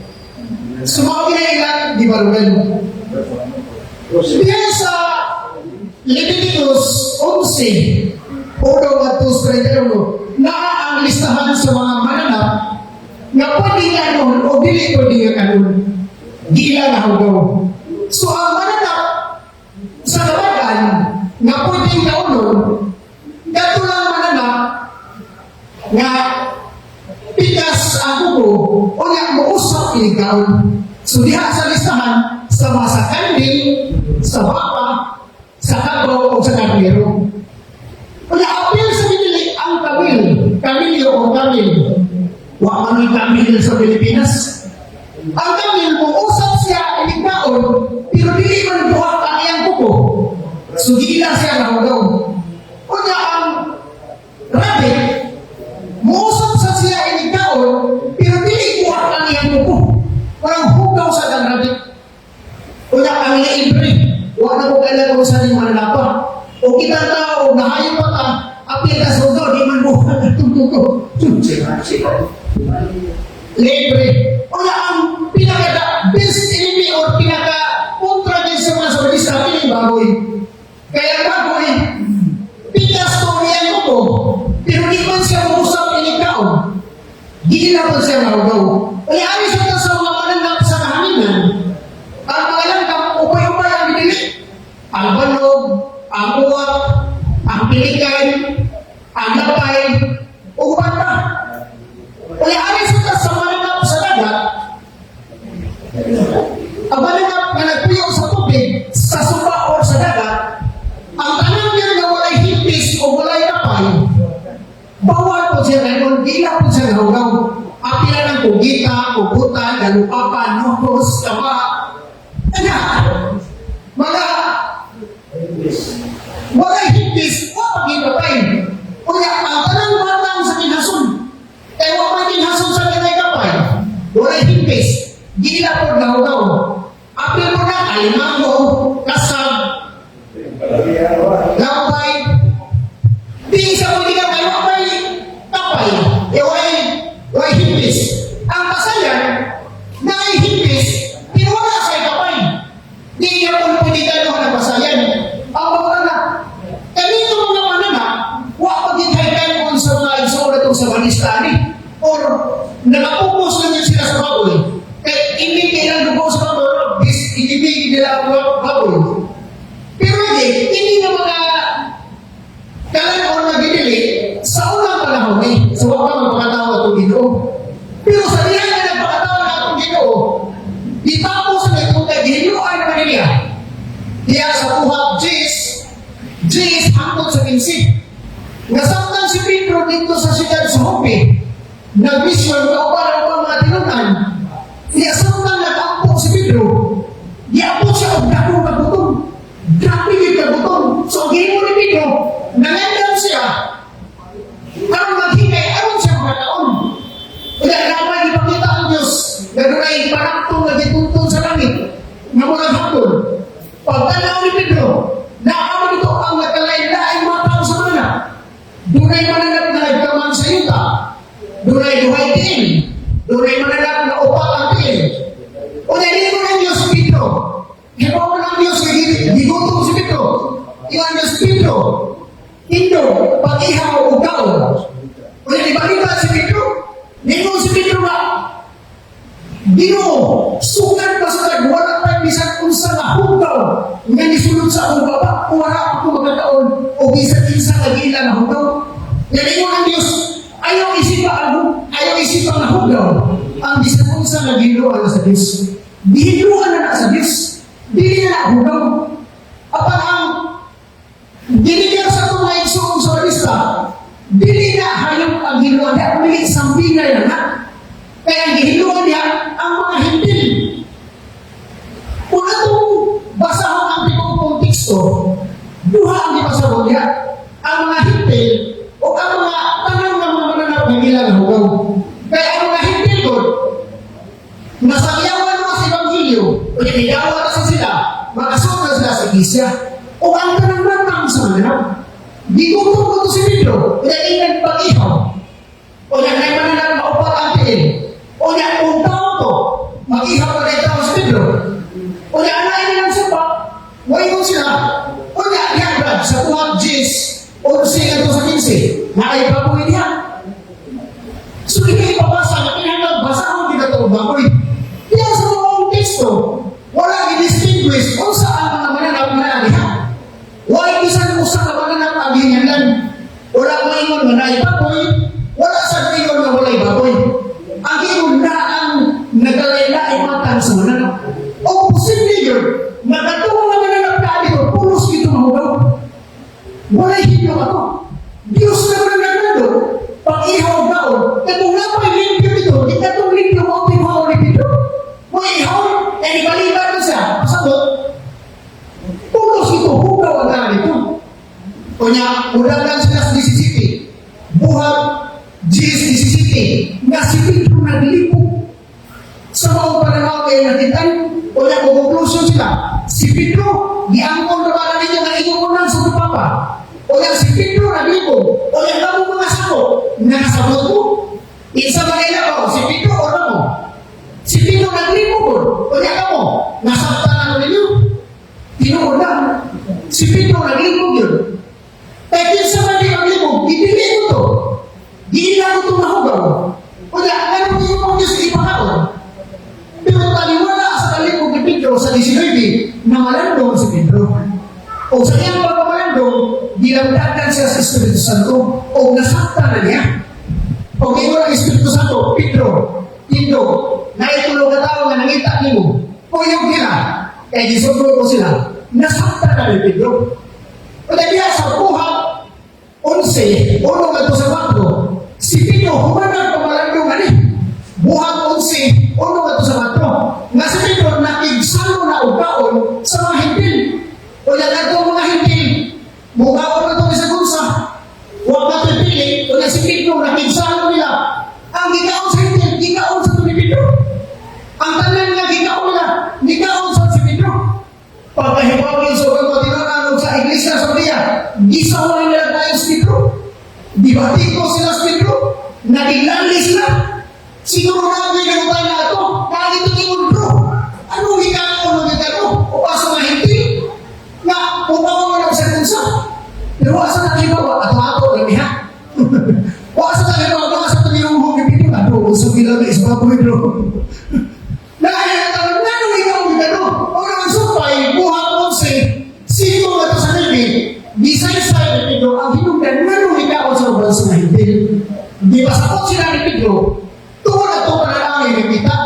S3: So mao gina ilang gibarugan. Diyan sa Leviticus 11, 1 ngadto 31, naa ang listahan sa mga mananap nga pwede nga kanon o dili pwede nga kanon. Gila nga hugaw. So ang mananap sa kabagan nga pwedeng kaunon, kadto lang mananap nga pikas ang kuko o nga muusap ini kaon. So diha sa listahan sa mga sa kanding, sa baka, sa kabaw o sa karnero. Unya apil sa binili ang kamil, kamilyo o kamil. Wa man kamil sa Pilipinas. Ang kamil muusap siya inig kaon, pero dili man buhak ang iyang kuko. So giila siya nga hugaw. Unya ang rabbit, muusap sa siya inig kaon, pero dili buhak ang iyang kuko. Walang hugaw sa ang rabbit. Unya ang libre, wa na ko kailan kung saan yung mananapa. O kita tao, nahayo pa ta, apil ka sa hugaw, di man buhak ang atong kuko. Libre. Unya ang pinaka best enemy or pinaka kontra din sa mga Sabadista, piling baboy. Kaya ang baboy, pikas to niya kuko, pero di man siya muusap inig kaon. Di na po siya mahugaw. Kaya ari sa sa mga mananap sa kahanginan, ang mga langgam, upay-upay ang binili. Ang banog, ang uwak, ang pilikan, ang lapay, uban pa. Kaya ari sa mananap sa dagat, ang mananap nga nagpuyo sa tubig, sa suba o sa dagat, ang tanan niya nga walay himpis o walay kapay, bawal po siya ngayon, gila po siya nahugaw. Apila ng kugita, kugutan, galupapan, nukos, kama, ana, mga walay himpis, o pagipatay. Unya, ang tanang batang sa kinasun, kaya wa may kinhason sa kinay kapay, walay himpis, gila po nahugaw. Apil mo na, alimango, kasag, lambay, di sa pwede ka kayo, may kapay, e way himpis. Ang pasayan, na ay himpis, pero wala sa kapay. Di niya po pwede ka ng pasayan. Ang mga na, kanito mga mananap, wa pagitay kung sa mga igsoon itong sa Banistani, or nakapokus lang yun sila sa baboy. Kaya hindi kailang dugo sa baboy, is inibig nila ang baboy. Pero hindi na mga kalan or nagidili, Diya sa buhat 10, 10 hangtod sa 15. Nga samtang si Pedro dito sa siyudad sa Joppe, nagmisyon kauban ang mga tinunan, niya samtang nag-ampo si Pedro, giabot siya og dako nga gutom. Grabe gyud ka gutom. So ang gihimo ni Pedro, nangandam siya, aron maghikay, aron siya makakaon. Kaya napay ipakita ang Diyos, nga dunay panaptong nga gituntun sa langit, nga murag hapon. Pagtanaw ni Pedro, naamo dito ang nagkalain-laing matang sa mananap. Dunay mananap nga nagkamang sa yuta, dunay duhay tiil, dunay mananap na upat ang tiil. O nilingon ang Diyos Pedro. Hibaw ang Diyos nga gigutom si Pedro. Ingon ang Diyos, "Pedro, Indo, pag-ihaw og kaon." O ibalita si Pedro. Ningon si Pedro nga, "Ginoo, sugad pa sugad, wala pa bisan unsa nga hugaw nga nisulod sa akong baba, wala ako makakaon o bisan unsa nga giila nga hugaw." Nga ningon ang Diyos, ayaw isipa nga hugaw, ang bisan unsa nga gihiluan na sa Diyos. Gihiluan na na sa Diyos. Dili na na hugaw. Apan ang dili sa itong mga igsoong sa balista, dili na hayop ang hiluan niya, dili sambingay na na. Kaya ang gihiluan niya, ang mga Hentil. Kung atong basahon ang tibuok teksto, duha ang gipasabot niya. Ang mga Hentil o ang mga tanang nga mga mananap ng ilang hugaw. Kaya ang mga Hentil gud, nasangyawan mo sa Ebanghelyo, o ginayawa na sa sila, makasunod na sila sa iglesia, o ang tanang matang sa mananap. Gigutom ko to si Pedro, kaya ingan pag-ihaw. O yan ay mananap na upat ang tiil. O yan, kung tao to, mag-ihaw pa rin tao si Pedro. O yan, anain nilang supa, waingon sila. O yan, yan, Brad, sa buhat 10, 11 ngadto sa 15, na ay baboy niya. So, hindi ipabasa, nga kinahanglan basahon kita ito baboy. Kaya sa mga teksto, wala i-distinguish kung saan ang mga mananap na diha. Why bisan usa ka mananap ang gihinganlan? Wala moingon nga naay baboy, wala sa ingon nga walay baboy. Ang ingon na ang nagkalain-laing matang sa mananap. O posible yun, nakatungong nga mananap na dito, pulos ito mahugaw. Walay hinyo ako. Diyos na lang nagnando, pag ihaw kaon, katong napay limpyo dito, di katong limpyo mo ang tinuhaw ni Pedro. Mo ihaw, eh di balikan mo siya, pasabot, pulos ito, hugaw ang nga dito. Unya, ulangan sila sa 17. Buhat, 10:17, nga si Pedro naglibog sa mga pananaw kay nakitan, unya, kung conclusion sila, si Pedro, giangkon na ba ninyo nga inyong unang sa papa? Unya, si Pedro naglibog. Unya, kamo mga sako, nakasabot mo. Isa ba nila ko, si Pedro o mo? Si Pedro naglibog. Unya, kamo, nasaktan na ninyo. Tinuod lang. Si Pedro naglibog yun. Kaya kinsa man di maglibog, gidili ko to. Giila ko itong nahugaw. Unya, ano yung mga Diyos ipakaon? Pero taliwala sa kalibog ni Pedro sa 19, na malandong si Pedro. O sa iyang pagkamalandong, gilamdagan siya sa Espiritu Santo o nasaktan na niya. O ingon ang Espiritu Santo, "Pedro, Tindo, naitulo ka tao nga nangita nimo. Kuyog nila, kay gisugod ko sila." Nasaktan na ni Pedro. O diya sa buhat, 11, 1 ngadto sa 4, si Pedro, human ang pamalandong ani. Buhat 11, 1 ngadto sa 4. Nga si Pedro, nakigsalo na og kaon sa mga Hentil. O yan ato mga Hentil, mukaon na ito sa gunsa. Huwag na ito'y pili, o yan si Pedro, nakigsalo nila. Ang gikaon sa Hentil, gikaon sa ni Pedro. Ang tanan nga gikaon nila, gikaon sa si Pedro. Pagkahiwagin sa ugang matinunan sa iglesia sa diya, gisawan nila tayo si Pedro. Dibatiko sila si Pedro, nagilali sila. Siguro na ang ginagawa na ito, kahit ito ingon bro. Anong gikaon mo dito? O asa nga Hentil? Nga, umaw mo lang sa kunsa. Pero asa na hibawa, ato-ato lang niya. O asa na hibawa, asa na yung ni Pedro. Ano, usog nila na isma ko Pedro. Dahil ang tanong, nga nung ikaw gano? O naman supay, buhat 11, sino nga ito sa nabi, bisay sa ni Pedro, ang hinungdan, nga nung ikaw sa uban sa Hentil. Di ba sakot sila ni Pedro, tungod na ito panalangin ni Pita.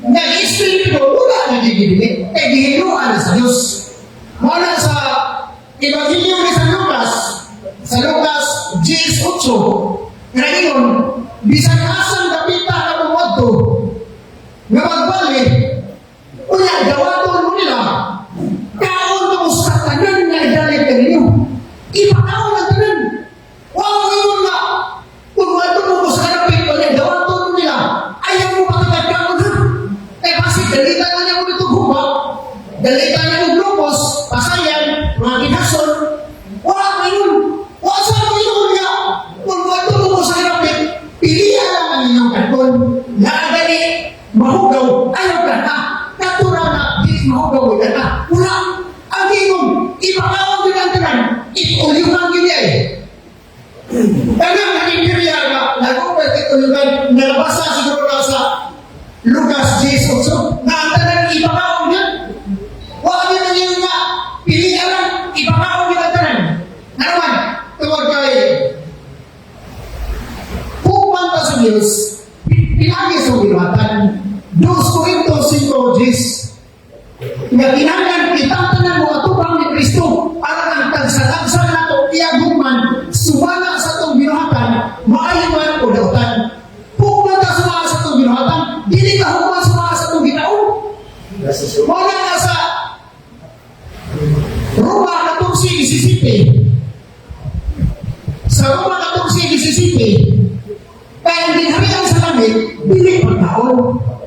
S3: Nga i-explain Pedro, wala na gigilili. Kaya gihinuan na sa Diyos. Ebanghelyo ni San Lucas, sa Lucas 10:8, nga ingon, bisan asang dapita ka muadto, nga magbali, unya dawaton mo nila, kaon mo sa tanan nga idalit kaninyo. Ipakaon ang tanan. Wa mo ingon nga, kung moadto mo sa kanapit, unya dawaton mo nila, ayaw mo pakitag kaon ha. Kaya kasi dalitan na niya mo dito guba, dalitan niya mo lupos, pasayan, mga kinason, wala mo yun. Wala sa mo yun nga, kung moadto mo sa kanapit, pilihan lang ang inyong kanon. Naa gani, mahugaw, ayaw ka na. Natural na, dili mahugaw, wala na. Wala. Ang ingon, ipakaon din ang tanan, itulyuhan yun eh. Tanang naging nga, nag-upat itulyuhan, nalabasa siguro na sa Lucas 10:8, na ang tanan ipakaon yun. Wala yun ang yun nga, pilihan lang, ipakaon yun ang tanan. Ano man, tungod kay, hukman pa sa Diyos, pinagi sa binuhatan, 2 Corinto 5:10, nga kinahanglan kitang tanan mo atubang ni Kristo aron ang tagsa-tagsa nato iyang hukman sumala sa atong binuhatan, maayo man o dautan. Hukman ta sumala sa atong binuhatan, dili ka hukman sumala sa atong ginaon. Mao na nga sa Roma 14:17, sa Roma 14:17, kaya ang ginharian sa langit, dili pagkaon.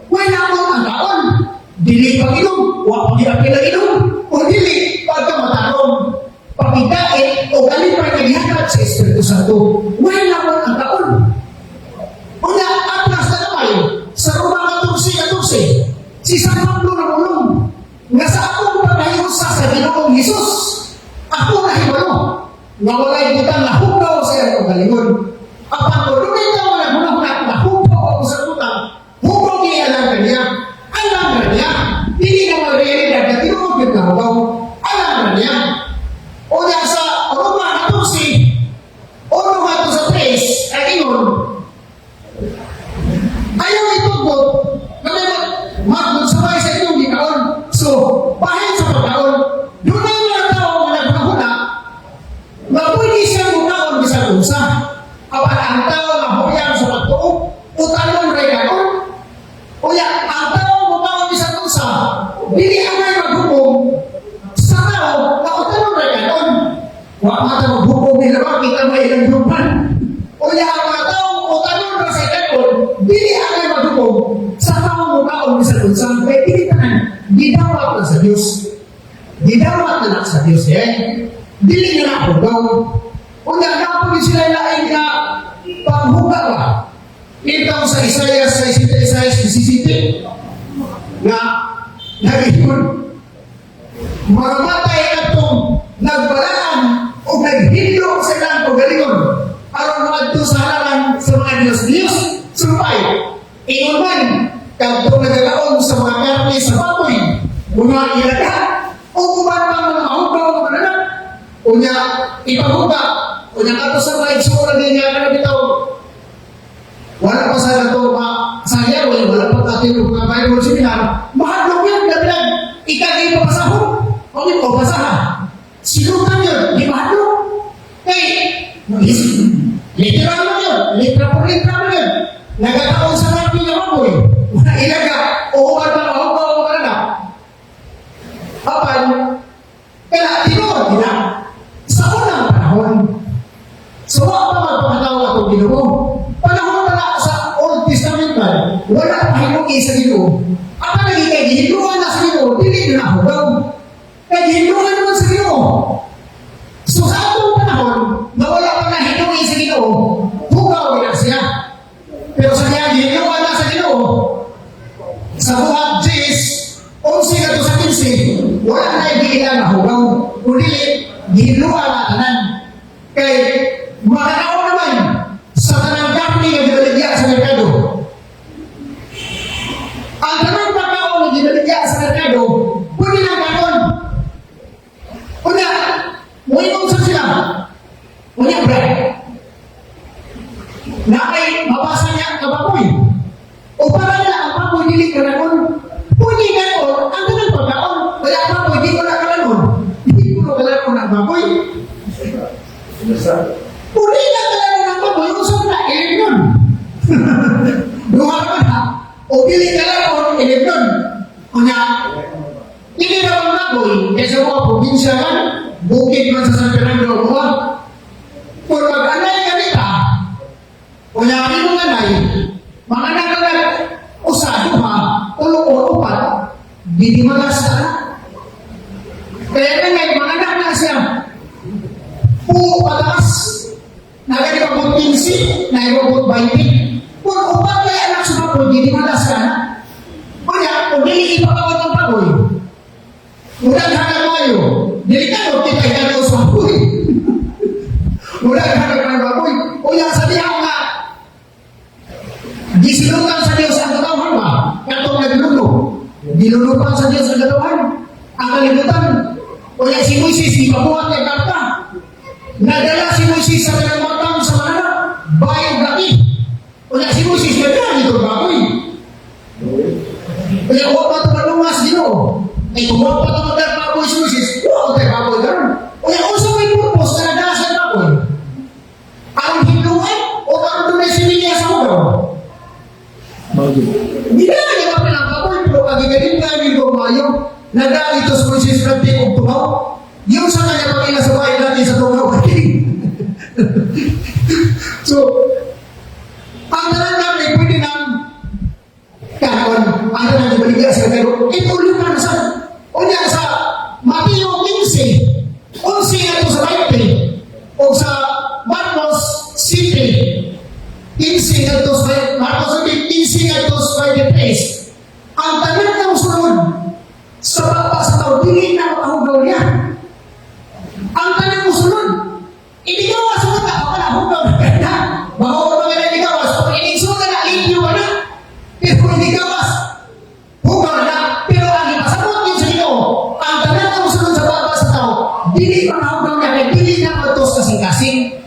S3: Wala mo ang kaon. Dili pag-inom, wa pag ang inom, o dili pagkamatarong. Pagkikain o kalipay nga gihatag sa Espiritu Santo. Wala mo ang kaon. Una, atras na kamay, sa Roma 14:14, si San Pablo na mulong, nga sa akong pagkahiusa sa Ginoong Hesus, ako nahibalo, nga walay butang na hugaw sa iyang kaugalingon. Apan kung dunay tao nga naghunahuna na hugaw ako sa butang, hugaw niya alam kaniya, alam na niya, dili na magrealidad na tinuod yun nga hugaw, alam na niya. Unya sa Roma 14, 1 ngadto sa 3, ay ingon, ayaw itugot na may magmagsabay sa inyong gikaon. So, bahin sa pagkaon, dunay mga tao nga naghunahuna nga pwede siyang mukaon bisan unsa. Apan ang tao nga huyang sa pagtuo, utanon ray kaon. Unya, ang tao mukaon bisan unsa, dili angay maghukom sa tao nga utanon ray kaon. Wa man ta maghukom nila ba, kita may ilang grupan. Unya, ang mga tao utanon ra sa kaon, dili angay maghukom sa tao mukaon bisan unsa. Kay dili tanan gidawat na sa Dios. Gidawat na na sa Dios eh. Dili na na hugaw. Unya, naa pod sila lain nga panghuga ba? Ikaw sa Isaiah 66:17 nga nag-ingon, mga matay atong nagbalaan o naghidlo sa ilang kaugalingon aron moadto sa halaran sa mga Diyos-Diyos sumpay. Ingon man kadtong nagakaon sa mga karne sa baboy, mga ilaga o uban pa mga mahugaw nga mananap, unya ipahuga, unya kadto sa mga igsuonan niya kana bitaw wala pa sa nato ma sa Yahweh, wala pa natin yung mga Bible seminar, mahadlok yun, labi na ikagay papasahon, o yun, o basaha. Silutan yun, di mahadlok. Kay, literal man yun, litra por litra man yun. Nagkakaon sa karne nga baboy, mga ilaga, o uban pa mahugaw ang mananap. Apan, kaya tinuod nila, sa unang panahon, so wa pa magpakatao atong Ginoo. Panahon pala sa Old Testament man, wala pa hinugi sa Ginoo. Apan lagi kay gihinluan na sa Ginoo, dili na hugaw. Kay gihinluan naman sa Ginoo. So sa atong panahon, na wala pa na hinugi sa Ginoo, hugaw na siya. Pero sa kaya gihinluan na sa Ginoo, sa buhat 10, 11 ngadto sa 15, wala na giila na hugaw. Kung dili, gihinluan na tanan. Kay makakaon naman sa tanang karne nga ginaligya sa merkado. Ang tanang pagkaon nga ginaligya sa merkado, pwede nang kaon. Una, muingon sa sila. Unya, bread. Na ay mabasa niya ang baboy. O para nila ang baboy dili kalanon. Pwede kaon ang tanang pagkaon. Wala baboy, di ko na kalanon. Di ko na kalanon. ang baboy. Uli na talaga ng baboy, unsa na, ilimnon. Duha naman ha. O dili kalanon, ilimnon. Unya, hindi na ang baboy, kaysa mga probinsya kan, bukid man sa San Fernando, buwa. Kung mag-anay ka nita, unya, imong anay, mga anak ka na, usa, duha, ulo o upat, di magas na. Kaya na nga, mga anak na siya, puo pataas, nagani pa po 15, naibot 20. Kung upat kay anak sa baboy, di magas ka na. Unya, kung dili ipakawat ang baboy, mudaghan kayo, dili ka no, kita ikaw sa baboy. Mudaghan ang baboy. Unya, sa diha nga, gisilutan sa Diyos ang katawhan ba? Katong nagluto. Gilulutan sa Diyos ang katawhan. Ang kalibutan. Unya, si Moises, ipabuhat kay karta. Nadala si Moises sa kalimutan sa mga anak, bayog laki. Unya, si Moises, nadala ito baboy. Kaya huwag pa ito malungas, Ginoo. Ay kung huwag pa ito magdagbaboy si Moises, huwag tayo baboy karon. Unya, unsa may purpose na nadala sa baboy? Ang hinluan o karon doon ay similya sa hugaw? Hindi na niya kapil ang baboy, pero kagigaling nga ni Gomayo, nadala ito si Moises ng og tumaw. Yung sa kanya pangila sa bahay natin sa tumaw. So, ang tanan namin, pwede nang kaon, ang tanan ibaligya sa pero ituloy pa na sa, unya sa Mateo 15, 11 nga sa 20, o sa Marcos 7, 15 nga sa Marcos 7, 15 nga sa 23. Ang tanan ng sunod sa baba sa tao, dili na makahugaw niya. Ang tanan mo sunod, inigawas mo na, baka nahugaw na ka na. Baka mga na inigawas, kung iningsunod na, limpyo ka na. Pero kung inigawas, hugaw na. Pero ang ipasabot niyo sa Ginoo, ang tanan ng musunod sa baba sa tao, dili makahugaw niya, kay dili na matos kasing-kasing.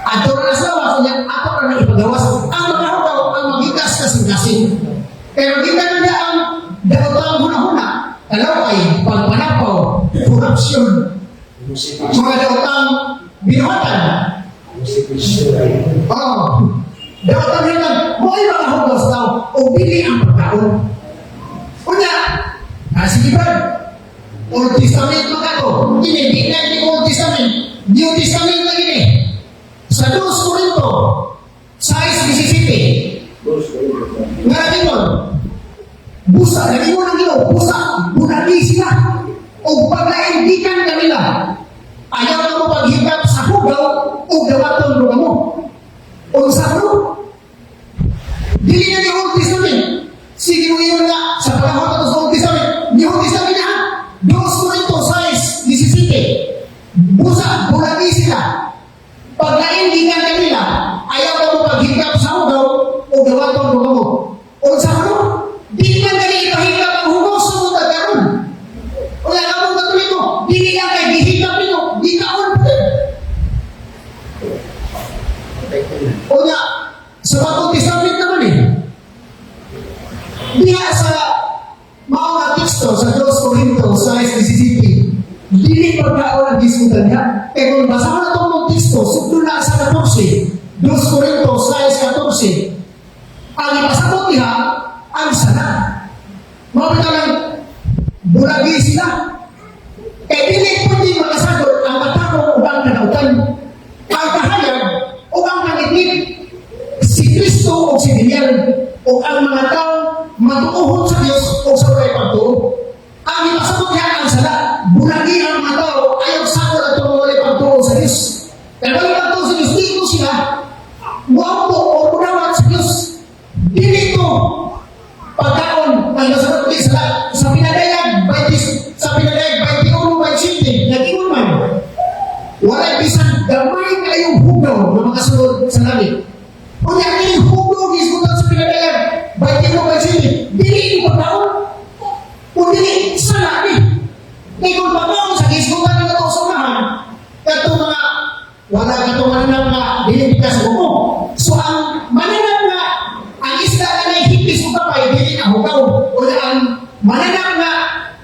S3: Adto na sa lawas, unya, ako na nang ipagawas. Ang makahugaw, ang magikas kasing-kasing. Pero kita na niya ang daotang huna-huna, kalaway, pagpanapaw, corruption, mga daotang binuhatan. Oo. Daotang binuhatan, mo ay mga hugaw sa tao, o dili ang pagkaon. Unya, sige ba? Old Testament mga to. Ini, di na ini Old Testament. New Testament na ini. Sa 2 Corinto, 6:17. Nga natin busa, nag-ingon ang Ginoo, busa, bunagi sila. O paglaindikan kanila, ayaw na mo paghigap sa hugaw o dawaton mo mo. Unsa bro? Dili na ni Old Testament. Sige mo ingon nga, sa panahon na to sa Old Testament, New Testament na, 2 Corinto 6:17. Busa, bulagi sila. Paglaindikan kanila, ayaw na mo paghigap sa hugaw o dawaton mo mo. Unsa bro? Di man dali ipahigap ang hugaw sa mga karon. Wala ka mong Katoliko, dili lang kay gihigap nino, di kaon pa din. O nga, sa Bagong Testament naman eh. Diha sa mao nga teksto sa 2 Corinto 6:17, dili pagkaon ang gisgutan niya. Kaya kung basahon na itong teksto, sugdo na sa 14, 2 Corinto 6:14, ang ipasabot niya, ang sana. Mao bitaw lang, bulagi sila. Kaya dili pwede makasagot ang matarong ug ang kadautan. Ang kahayag o ang kangitngit. Si Kristo o si Belial o ang mga tao matuohon sa Dios o sa walay pagtuo. Ang ipasabot niya ang sala. Bulagi ang mga tao ayaw sakol at walay pagtuo sa Dios. Kaya walay pagtuo sa Dios, di ko sila muampo o munawat sa Dios. Dili to pagkaon ang nasabot ni sa pinadayag 20, sa pinadayag 21:27, nag-ingon man walay bisan gamay kayong hugaw ng mga sunod sa langit. Unya kini hugaw gisgutan sa pinadayag 21:27, dili ni pagkaon kung dili sala ni. Kay kung pagkaon sa gisgutan ng ato sa unahan, kadtong mga wala katong mananap nga dili pikas sa kuko. So ang mananap nga ang isda na nahihipis o kapay dili na hugaw. O ang mananap nga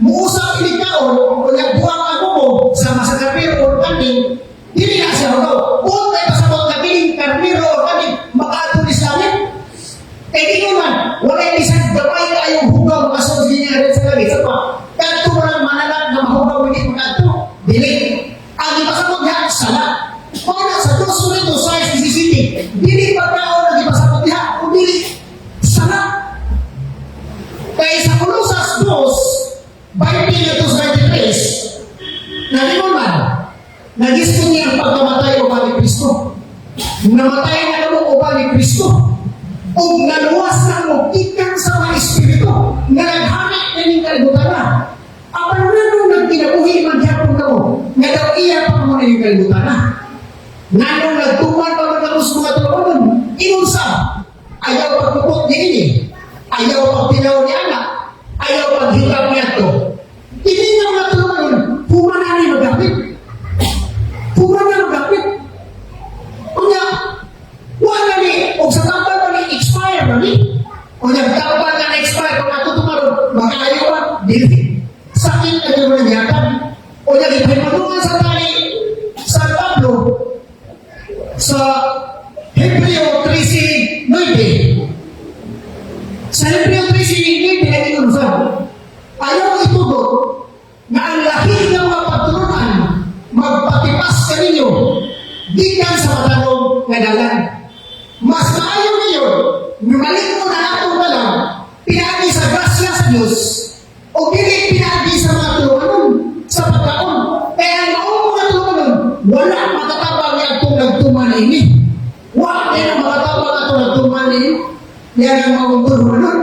S3: muusap ini kaon o buwang ang kuko sa masakat. Makadto. Dili. Ang ipasabot diha, sala. Mao na sa 2 Corinto 6:17, dili pagkaon ang ipasabot diha, kung dili sala. Kay sa Colosas 2, 20 to 23, nalingon man, nagisgon niya ang pagkamatay uban ni Kristo. Namatay na kamo uban ni Kristo. Ug naluwas na mo gikan sa mga espiritu nga naghari nining kalibutan na. Apan nganong nagkinabuhi man gyapon kamo nga daw iya pa mo nining kalibutan na? Nganong nagtuman pa man kamo sa mga tulumanon? Ingon sa ayaw pagpupot niini, ayaw pagtilaw ni anak, ayaw paghitap niadto. Ini nga mga tulumanon, human na ni magapit. Human na magapit. Unya, wala ni, og sa tambal pa ni, expire na ni. Unya, tambal nga na-expire, kung ato tumaron, makaayo ba? Dili. Sakit na naman ang yatag. Unya, ipahimanungan sa tani, San Pablo, sa Hebreo 13:9. Sa Hebreo 13:9, naging sa ayaw itugot nga ang lahi ng mga pagtulunan magpatipas kaninyo gikan sa matarong nga dalan. Mas maayo ngayon, numalit mo na atong dalan, pinaagi sa grasya sa Diyos, o dili pinaagi sa mga tulumanon, sa pagkaon. Kaya ang maong mga tulumanon, wala makatabang nga atong nagtuman ini. Wala na makatabang atong nagtuman ini. Yan ang maong tulumanon.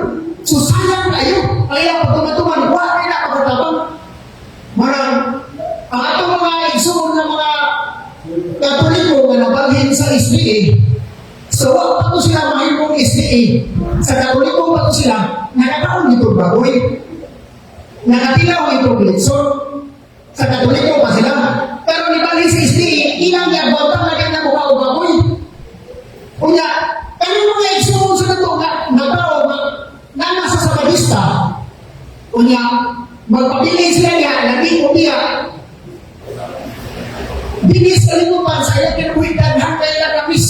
S3: So sayang kayo, kaya pag tumatuman, wala na makatabang. Marang, ang atong mga igsuon ng mga Katoliko nga nabalhin sa SDA, so wa pa to sila mahimong SDA. Sa Katoliko pa to sila, nakakaon itong baboy. Nakatilaw itong litson. Sa Katoliko pa sila. Pero nibalhin sa SDA, ilang giagwantang na na mukha og baboy. Unya, kani mga igsuon sa nato nga nga tao nga nga nasa Sabanista, unya, magpapili sila niya, lagi ko niya, Dili sa kalibutan, sa iyang kinabuhi, daghan kay nakamis,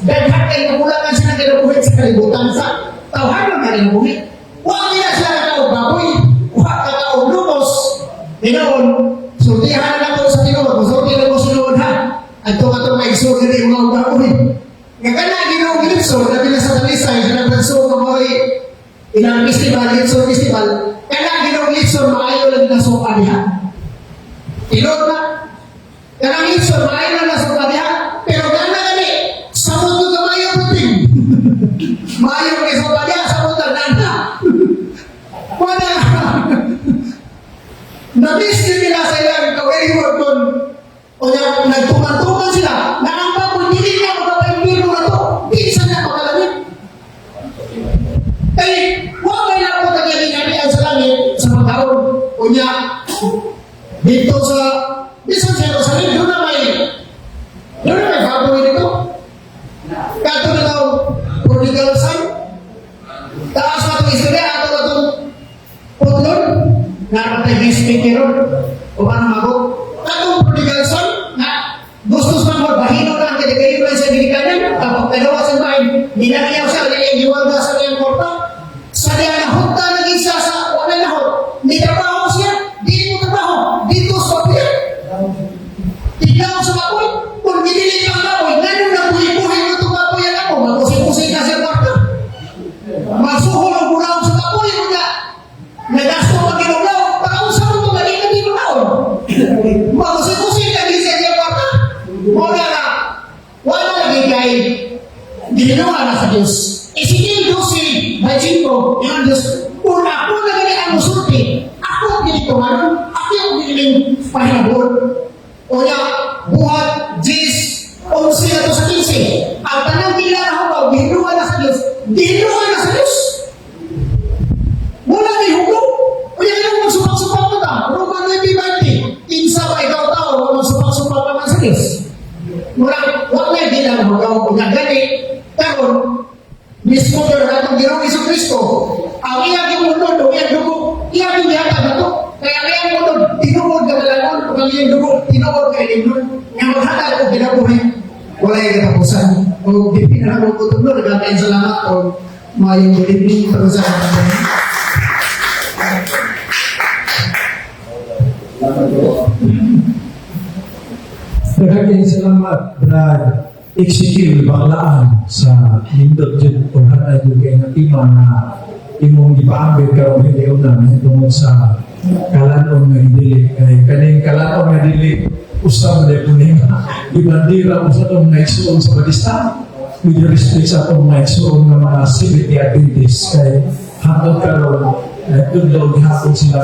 S3: daghan kay nakulangan sila kinabuhi sa kalibutan, sa tawhan nga kinabuhi. Wa nila sila kakaog baboy, wa kakaog lumos. Tinuod, sultihan na ko sa tinuod, musulti na ko sa tinuod ha. Adto ka itong maigsoon diri mga baboy. Nga kana Ginoong Litson, labi na sa Talisay, sa naglanso nga mo'y ilang festival, Litson Festival, kana Ginoong Litson, maayo lang na suka diha. Tinuod na, kanang Litson, maayo lang na suka diha, pero gana gani, sa mundo ka maayo puting. Maayo kay suka diha, sa mundo nana. Wala. Na-miss din nila sa ilang kaweriwag doon. O nga, nagtuman-tuman sila, na ang baboy, dili na magkapaimbiro na to, di sa na makalamit. Kay, wa may lapot ang gingharian sa langit sa pagkaon. Unya, dito sa, bisan sa Jerusalem, doon na may baboy dito. Kato na daw, prodigal son, taas na itong istorya, ato na itong putlon, napatay guest speaker o paano magot. Katong prodigal son, na gustos man mo, bahino na ang kaya lang sa ginikanan, tapos dalawa sa bahay, ninangyaw siya, kaya giwalga sa iyang kwarta. Sa diya nahunta na siya sa wala nahot, ni trabaho siya, di mo trabaho, dito sa baboy. Tignan sa baboy, kung ginili ang baboy, ganun na buhi-buhi mo itong baboy ang ako, magusing-using ka sa kwarta. Magsuhol ang bulaw sa baboy, nga, nagasto ang ginuglaw, para unsa mo itong galing na di mo naon. Magusing-using ka din sa iyang kwarta. Wala na, wala lagi kay ginawa na sa Diyos. Ezekiel 12:25, yung Diyos, kung ako na gani ang musulti, ako ang ginitumanon, ako ang giniling pahinabot. O niya, Buhat, 10, 11 na to sa 15. Ang tanang dila na hugaw, ginuha na sa Diyos, ginuha na sa Diyos. Wala na hugaw. O niya, yung magsupak-supak mo ta, Roma 9:20, kinsa ba ikaw tao, magsupak-supak pa man sa Diyos. Wala, wala di na hugaw. O niya, gani, karon mismo pero atong Ginoong Hesus Kristo, ang iyang gimunod o iyang dugo, iyang gihatag nato. Kaya ang iyang munod, tinuod ka malangon, ug ang iyang dugo, tinuod ka ilimnon, nga maghatag og kinabuhi, wala yung katapusan. O di na lang ko tutlo, nagkakain salamat o maayong good evening para sa
S1: Salamat po. Daghang salamat, Brad Ezekiel Baklaan, sa nindot jud ug hanay jud kay nga tema nga imong gipaambit karong higayon tungod sa kalan-on nga dili, kay kaning kalan-on nga dili usa man po ni gibandera mo sa atong mga igsuon sa Batista. With respect sa atong mga igsuon nga mga Seventh Adventist, kay hangtod karon nagtudlo gihapon sila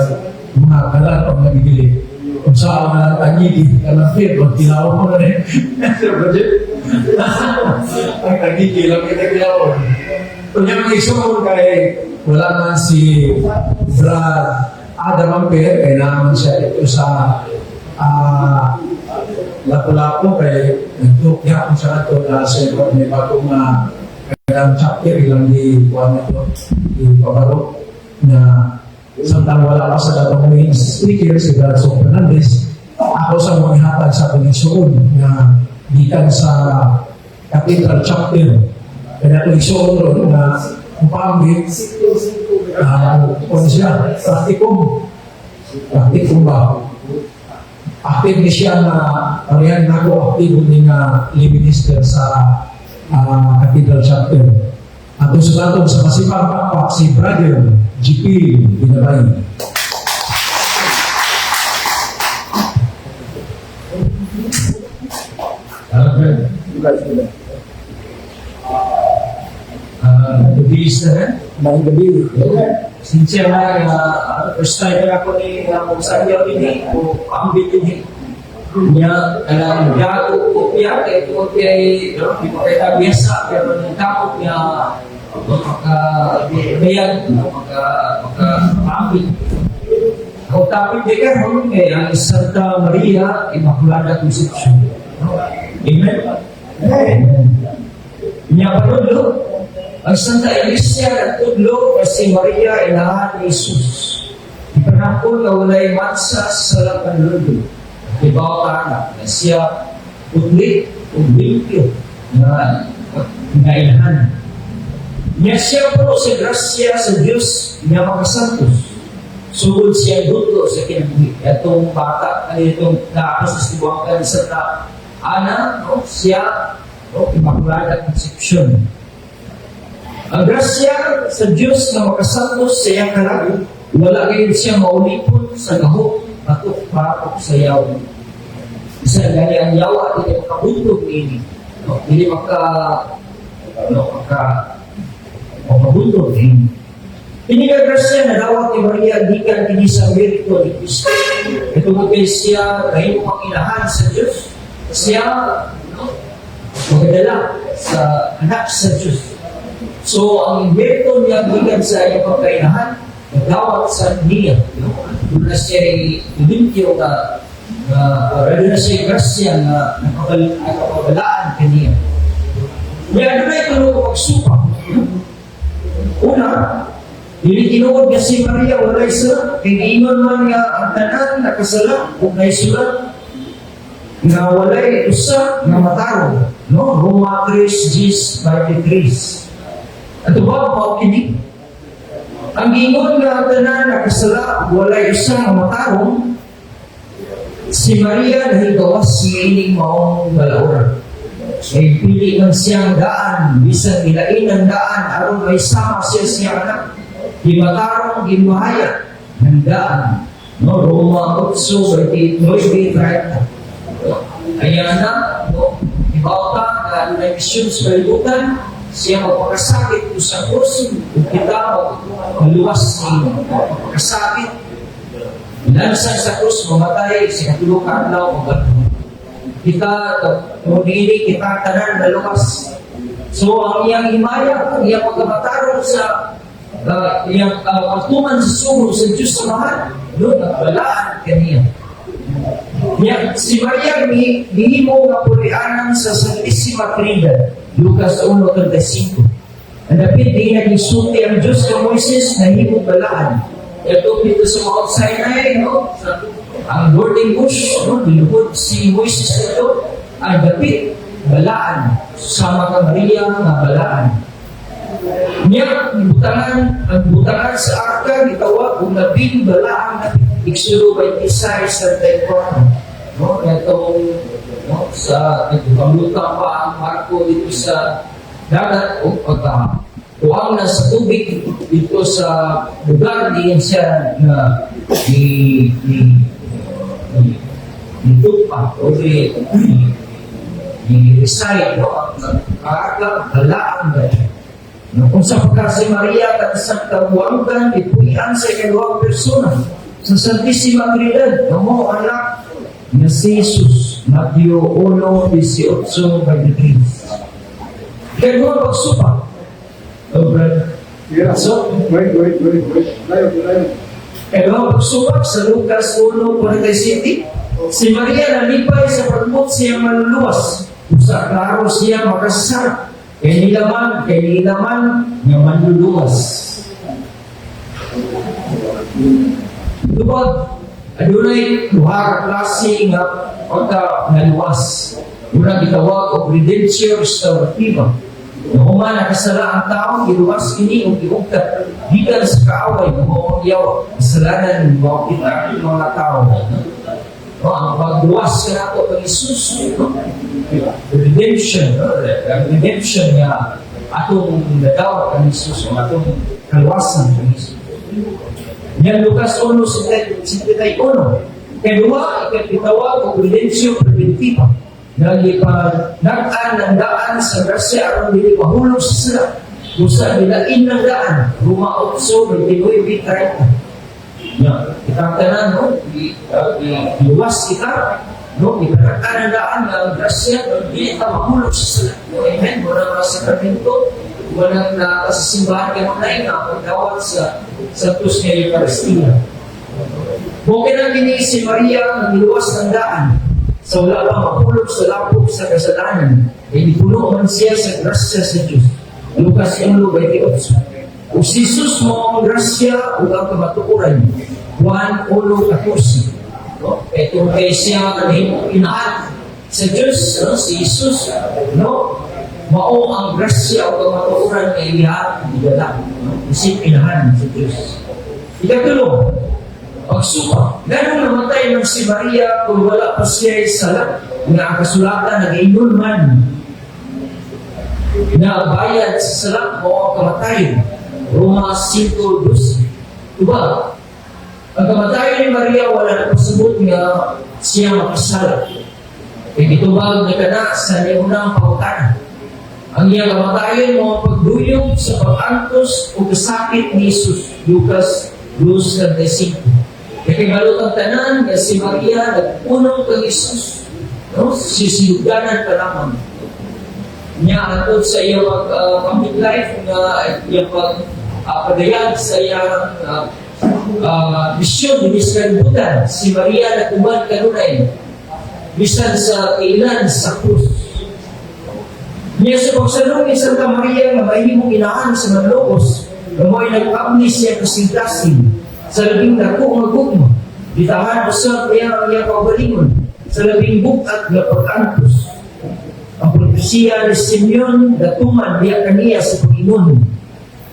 S1: mga kalan-on nga dili. Kung saan na lang tangigi, kalapit, magkilaw mo na rin. Sir Bridget? Ang tangigi lang kita kilawon. Kung mga igsuon, kay wala man si Brad Adam Amper, kay naman siya ito sa Lapu-Lapu, kay nagtukya kung sa ato na sa may bagong kanang chapter ilang di kuan ito di pabaro na. Samtang wala pa sa datong main speaker, si Brad Sok Fernandez, ako sa mga hatag sa akong igsuon nga gikan sa Cathedral Chapter. Kaya ito igsuon ron na mupaambit, ano siya, practicum. Practicum ba? Active ni siya na parehan na ako, active ni nga lay minister sa Cathedral Chapter. Ato sa datong sa Masipang Pakpak, si Brother GP Binabay.
S4: Okay. Gabi sa rin.
S1: Maayong gabi.
S4: Sincere na nga, first time na ako ni sa iyo ini o ambit ini. Nya kanang gago kopya kay tungod kay no, di pa kay ta biyasa, pero nang takot nga maka bayan, no, maka maka ambit. Ang topic di karon kay ang Santa Maria Immaculada Concepcion. No? Amen. Amen. Nya panudlo, ang Santa Iglesia nagtudlo nga si Maria inahan ni Jesus. Ipanakol nga walay mansa sa lang panudlo. Ibaw ka na na siya putli o limpyo nga nga inahan. Nya siya puno sa grasya sa Dios nga makasantos. Sugod siya dutlo sa kinabuhi. Atong bata, ay itong naapos sa Sibuangkan Santa Ana, no? Siya, no? Immaculada Concepcion. Ang grasya sa Diyos na makasantos sa iyang kalag, wala gayon siya maulipon sa gahok, batok patok sa yaw. Isa gani ang yawa, dili makabuntog ini. No? Dili maka, no, makabuntog ini. Ini nga grasya na dawat ni Maria gikan kini sa merito ni Kristo. Ito mo kay siya nahimo ang inahan sa Diyos. Siya, no, magadala sa anak sa Diyos. So, ang merito niya gikan sa iyang pagkainahan, nagdawat sa niya. No? Doon na siya limpyo nga, nga doon na siya grasya nga nakapabalaan kaniya. Kaya doon na ito pagsupak. Una, dili tinuod nga si Maria walay sala, kay giingon man nga ang tanan nakasala ug naisulat nga walay usa nga matarong, no? Roma 3:23. Ato ba mao kini? Ang giingon nga ang tanan nakasala ug walay usa nga matarong, si Maria nahigawas niining maong balaoran. Kay pili man siyang daan, bisan ilain ang daan, aron may sama siya siyang anak. Gimatarong, gimahaya ng daan. No, Roma 8, 29, 30. Ayan na, no, ibawta nga adunay misyon sa kalibutan, siya magpakasakit ko sa krus, ug kita maluwas ni magpakasakit. Lansan sa krus, mamatay, sa katulo ka adlaw, mabanhon. Kita, tungod niini, kita tanan naluwas. So, ang iyang himaya, ang iyang pagkamatarong sa iyang pagtuman sa sugo sa Diyos sa mahal, doon nagbalaan kaniya. Niya, si Maria nihimo nga pulianan sa Santissima Trinidad, Lucas 1:35. Ang dapit di naging sulti ang Diyos kay Moises, nahimo balaan. Ito dito sa Mount Sinai, no? Sa, ang burning bush, no? Diluhod si Moises ito, ang dapit balaan. Sama ka Maria nga balaan. Niya, butangan, ang butangan sa arka, gitawag, kung labing balaan dapit. Exodo 26:34, no? Itong, no, sa nagpamutang pa ang barko dito sa dagat o pagka tuwang na sa tubig dito sa lugar diyan siya na ni ni ni ni tupa o di ni, ni reside, no, ang kaarga balaan ba. No, kung sa pagka si Maria at sa kabuanggan, ipuyan sa ikaduhang persona sa Santissima Trinidad, no mo anak na si Jesus, Mateo 1:18-23. Kaya mo pagsupak. Oh, brother.
S1: Yeah.
S4: So,
S1: Wait, wait, wait, wait. Layo, layo.
S4: Kaya pagsupak sa Lucas 1:47, si Maria nalipay sa pagmot siyang manluluwas. Usa klaro siya makasara. Kay nila man nga manluluwas. Tubag, adunay duha ka klase nga pagka naluwas. Una gitawag og redemption restorativa. Human nakasala ang tao, giluwas kini og giugtat gikan sa kaaway mo ang yawa. Kasalanan mo kita ang mga tao. No, ang pagluwas kanato kang Jesus, no? The redemption, no? The redemption nga atong nadawat kang Jesus, ang atong kaluwasan kang Jesus. Yan Lucas 1:71. Kay duha, ikatitawag og redemption preventiva. Nagipanagaan ng daan sa grasya aron dili mahulog sa sala. Busa dilain ng daan, Roma 8:29-30. Ya, kitang tanan, no, iluwas kita, no, ipanagaan ng daan ng grasya, dili ta mahulog sa sala. No, amen, wala mga sakramento, wala na sa simbahan kanunay nga pagdawat sa Santos nga Eucharistia. Mao na kini si Maria ang niluwas ng daan sa wala pa mahulog sa lapok sa kasalanan, ay nipuno man siya sa grasya sa Diyos. Lucas 1:28. O si Jesus mo ang grasya ug ang kamatuoran. Juan 1:14. No? Ito kay siya nahimong inahan sa Diyos, no? Si Jesus, no? Mao ang grasya o kamatuoran nga iya gidala, no? Isip inahan sa Diyos. Ikatulo, pagsupak. Ganong namatay ng si Maria kung wala pa siya sala nga ang kasulatan nag-ingon man na bayad sa sala mo ang kamatayon. Roma 5:12. Diba? Ang kamatayon ni Maria wala na pasabot nga siya makasala. Kaya gitubag na kana sa unang pangutana. Ang iyang kamatayon mo ang pagduyog sa pag-antos o kasakit ni Jesus. Lucas 2:35. Kaya kay balot ang tanan nga si Maria nagpunong kang Jesus. No? Sisiyuganan pa lamang. Niya antod sa iyang public life nga iyang pag padayag sa iyang misyon dinhi sa kalibutan. Si Maria nag-uban kanunay bisan sa kailan sa krus. Niya sa pagsalong ni Santa Maria nga mahimong inahan sa manlobos, nga mo'y nag-abli siya kasing-kasing sa labing dako nga gugma. Bitahan usab niya ang iyang kaugalingon sa labing bugat nga pag-antos. Ang propesiya ni Simeon natuman diya kaniya sa pag-ingon.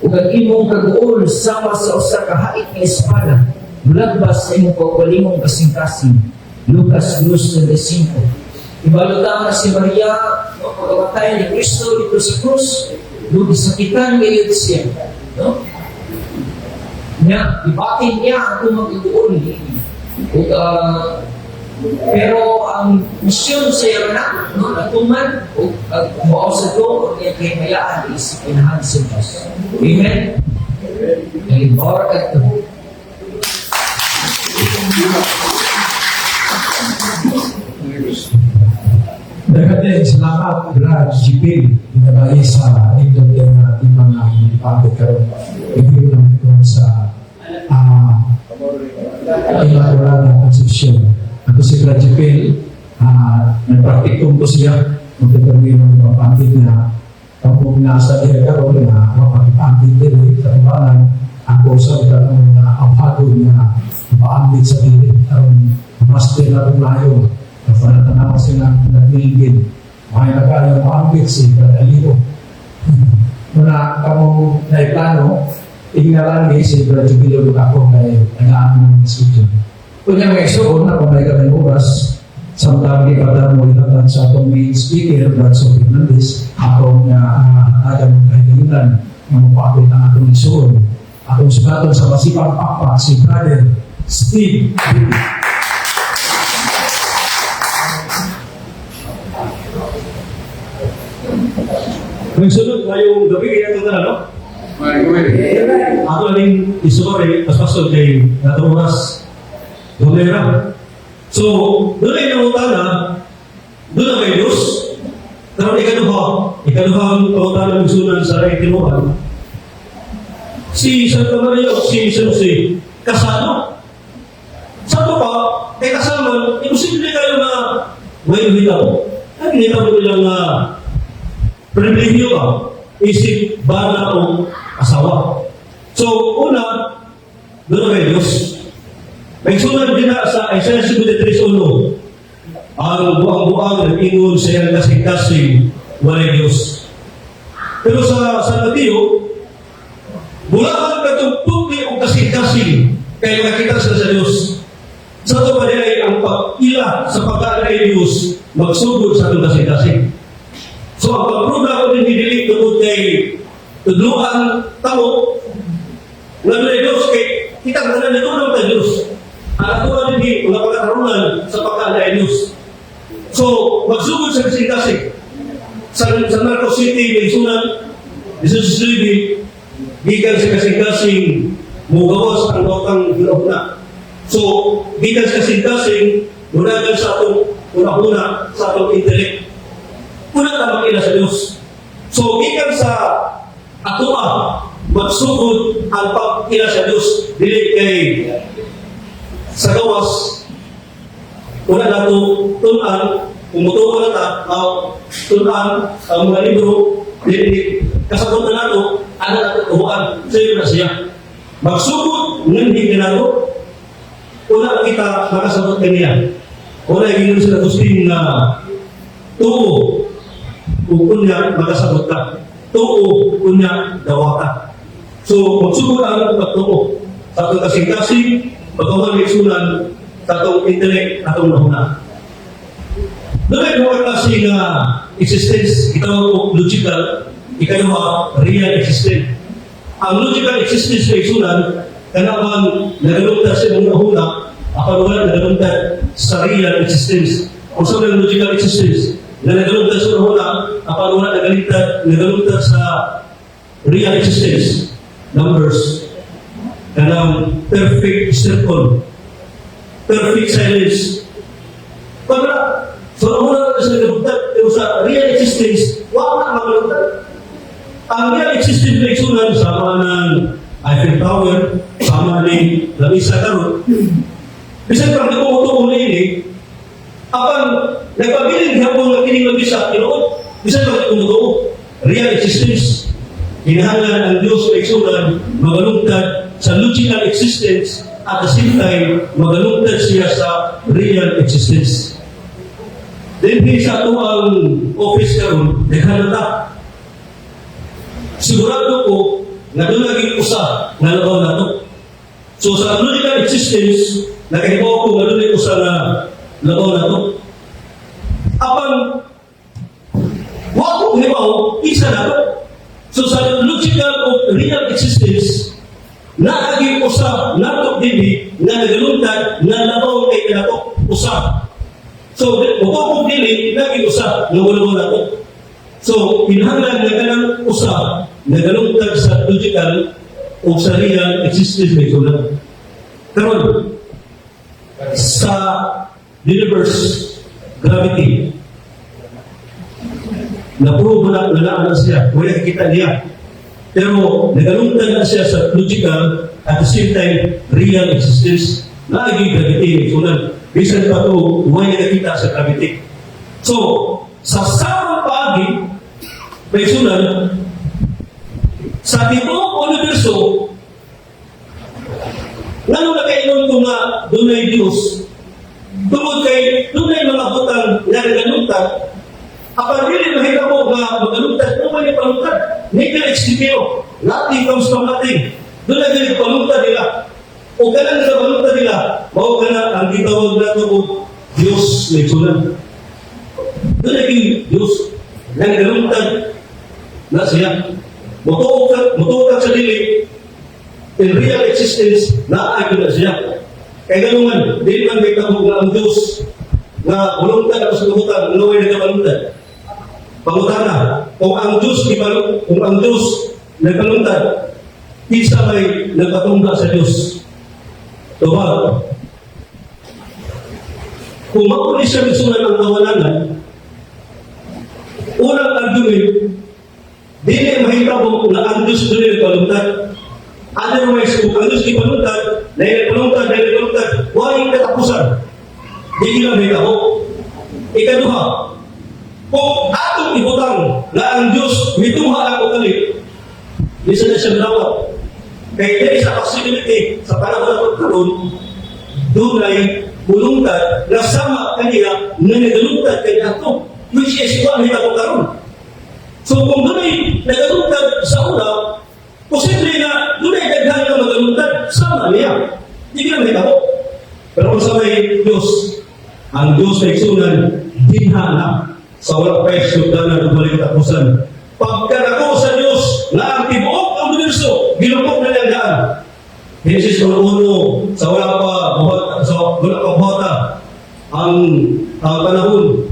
S4: Ug ang imong kaguol sama sa usa ka hait nga espada, mulagbas sa imong kaugalingong kasing-kasing. Lucas 2:35. Ibalo ta nga si Maria, no, pagkamatay ni Kristo dito sa krus, no, gisakitan gayud siya. No? Nya, ibatin niya ang tumang iguol. Ug, pero ang misyon sa iyang anak, no, natuman, ug mao sa do, ang iyang kahimayaan is inahan sa Diyos. Amen? Amen. Barakatuh.
S1: Daghan salamat, Brad GP, dinabay sa nindot din nga ating mga ipapit karon. Thank you naman ito sa Immaculada Concepcion. Ako si Brad GP, nagpraktikum ko siya, magpapagin ng ipapangit na kapag nasa diya karon nga mapagpangit dili katuwanan ako sa tanong nga awhado nga maambit sa dili aron mas din na layo. Para tanaw sila nagmingin. May na kayo maambit si Brad Aligo. Muna kamo naiplano, tingnan ni si Brad Jubilio ako kay nag-aano ng studio. Unya, mga igsoon, ako may kamay oras, samtang di pa mo ihatag sa atong main speaker, Brad Sophie Hernandez, atong hatagan ng kahigayonan nga mopaabot ang atong igsoon. Atong sugaton sa masipang pakpak si Brother Steve Bibi.
S5: Nagsunod ngayong gabi, kaya ito na, no? Ako ning istorya, paspaso kay natong oras. Dumera. So, doon ay nangutana, doon na kay Diyos. Pero ikaduha ang pangutana ng sunan sa tinuan. Si Santa Maria o si San Jose, kasano? Sa pa, kay kasama, imposible kayo na may hitaw. Ay, hinitaw ko lang na pribilehiyo ka, isip bana o asawa. So, una, doon na kay Diyos. May sunod din na sa Isaiah 73:1, ang buang-buang nag-ingon sa iyang kasing-kasing, walay Diyos. Pero sa San Mateo, bulahan katong putli o kasing-kasing, kay makita sila sa Diyos. Sa ito pa ay ang pag-ila sa pagkaala kay Diyos, magsugod sa atong kasing-kasing. So ang pagpruda ko din dili tungod kay tudluan tao nga dunay Diyos kay kita tanan nagulong ta Diyos. Ang ato din mga pagkatarungan sa pagkaala kay Diyos. So magsugod sa kasing-kasing. Sa San Marcos City, may sunan, Jesus Libi, gikan sa kasing-kasing, mugawas ang bakang una. So, gikan sa kasing-kasing, mudagan sa atong una-una, sa atong intellect. Una ta makila sa Diyos. So, gikan sa atoa, magsugod ang pagkila sa Diyos, dili kay sa gawas, una nato tun-an, kung mutuo na ta, tun-an ang mga libro, dili kasabot na nato, ana nato tubuan, sayo na siya. Magsugod, nganhi nato, una kita makasabot kaniya. Una gingon sa Agustin nga tuo, ug unya makasabot ka. Tuo, unya dawata. So, magsugod ang pagtuo. Sa atong kasing-kasing, pagkawan sunan, sa atong intellect, atong nahuna. Doon ay mga klase nga existence, itawag ko logical, ikaduha, real existence. Ang logical existence sa isunan, kanabang nagalungtad sa imong nahuna, apan wala nagalungtad sa real existence. Kung sa logical existence, na nagalungtad sa nahuna, apan wala nagalungtad sa real existence, numbers, kanang perfect circle, perfect silence. Pag so, una na sa nagalungtad, pero sa real existence, wala na magalungtad. Ang real existence na isunan, sama ng Eiffel Tower, sama ni Lamisa karon. Bisan pa ko mutuo ini, apan nagpabilin gihapon nga kining lamisa tinuod, bisan pa ko mutuo. Real existence. Kinahanglan ang Diyos sa isunan magalungtad sa logical existence, at the same time magalungtad siya sa real existence. Then sa ato ang office karon, daghan na ta. Sigurado ko nga doon naging usa nga labaw nato. So sa logical existence, nakahibaw ko nga doon usa nga labaw nato. Apan wa ko hibaw isa nato. So sa logical o real existence, naagi usa nato dinhi nga nagalungtad nga labaw kay nato usa. So mo kung dili naging usa nga wala nato. So kinahanglan nga kanang usa nagalungtad sa logical o sa real existence may sulat. Karon sa universe, gravity, na-prove na na na siya, wala kita niya. Pero nagalungtad na siya sa logical at the same time real existence. Lagi gravity sunan. Bisan pa to, wala nakita sa gravity. So, sa samang paagi, may sunan, sa tibuok universo, ngano nakaingon ko nga dunay Diyos? Tungod kay dunay mga butang nga nagalungtad, apan dili mahitabo nga magalungtad, kung may palungtad, nihil ex nihilo, nothing comes from nothing. Doon na dili palungtad nila. O kanang sa palungtad nila, Mao kana ang gitawag nato og Dios na igsunan. Doon ay Dios nga nagalungtad na siya. Mutuo ka sa dili, in real existence, naa gyud na siya. Kay ganungan, dili man may tabo nga ang Diyos nga mulungtad ako sa kalibutan, nga way nagapalungtad. Pangutana, kung ang Diyos nagpalungtad, kinsa may nagpatungga sa Diyos? Diba? Kung mao ni siya misunan ang kawalanan, unang argument, dili mahitabo na ang Diyos dili nagpalungtad. Otherwise, kung ang Diyos ipalungtad, dahil nagpalungtad, dahil nagpalungtad, walay katapusan. Di lang mahitabo. Ikaduha, kung atong ibutang na ang Diyos mitungha ang ukali, di sa na siya madawat. Kaya there is a possibility sa panahon na karon, dunay mulungtad na sama kaniya nga nagalungtad kaniya ato, which is wa mahitabo karon. So kung dunay nagalungtad sa una, posible na dunay daghan nga magalungtad sama niya. Di na mahitabo. Pero kung sa may Diyos, ang Diyos na igsunan, dinha na sa wala pa'y sugdanan ug walay katapusan. Pagkadako sa Diyos na ang tibuok ang universo, gilupok na niyang daan. Genesis 1, sa wala pa buhat, sa wala pa buhata ang panahon,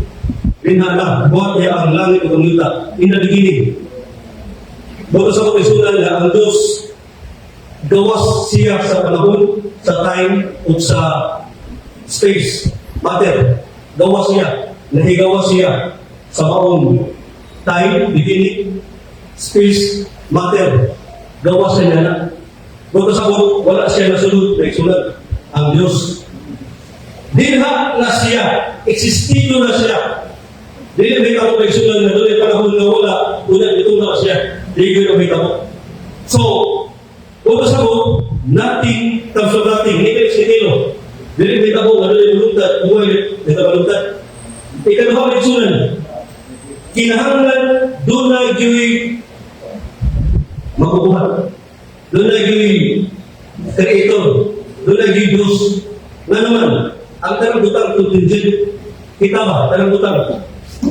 S5: dinha na buhat niya ang langit ug ang yuta in the beginning. Buto sa pagkisunan na ang Diyos gawas siya sa panahon, sa time, ug sa space, matter. Gawas siya. Nahigawas siya sa maong time, beginning, space, matter. Gawas siya niya na. Buto sa wala siya nasulod, na ang Diyos. Dinha na siya, existido na siya. Dili may tao kay sulan na dunay panahon nga wala, una ito na siya. Dili gyud may tao. So, buto sa nothing comes from nothing. Hindi kayo sikilo. Dili may tao nga dunay mulungtad, buhay may balungtad. Ikaduha may sulan. Kinahanglan dunay gyud makukuha. Dunay gyud creator. Dunay gyud Diyos. Nga naman, ang tanang butang contingent, kita ba, tanang butang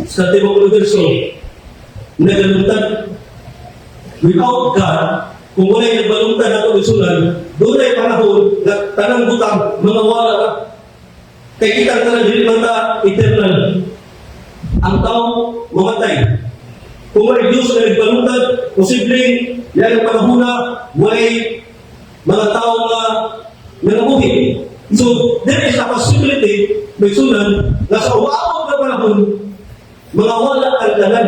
S5: sa tibok universo, nagalungtad. Without God, kung wala'y nagbalungtad ato isunan, dunay panahon na tanang butang mga wala na. Kay kita tanan dili man ta eternal. Ang tao mamatay. Kung may Diyos na nagbalungtad, posibleng yan ang panahon na walay mga tao nga nangabuhi. So, there is a possibility, may sunan, na sa umaabot na panahon, mga wala ang tanan.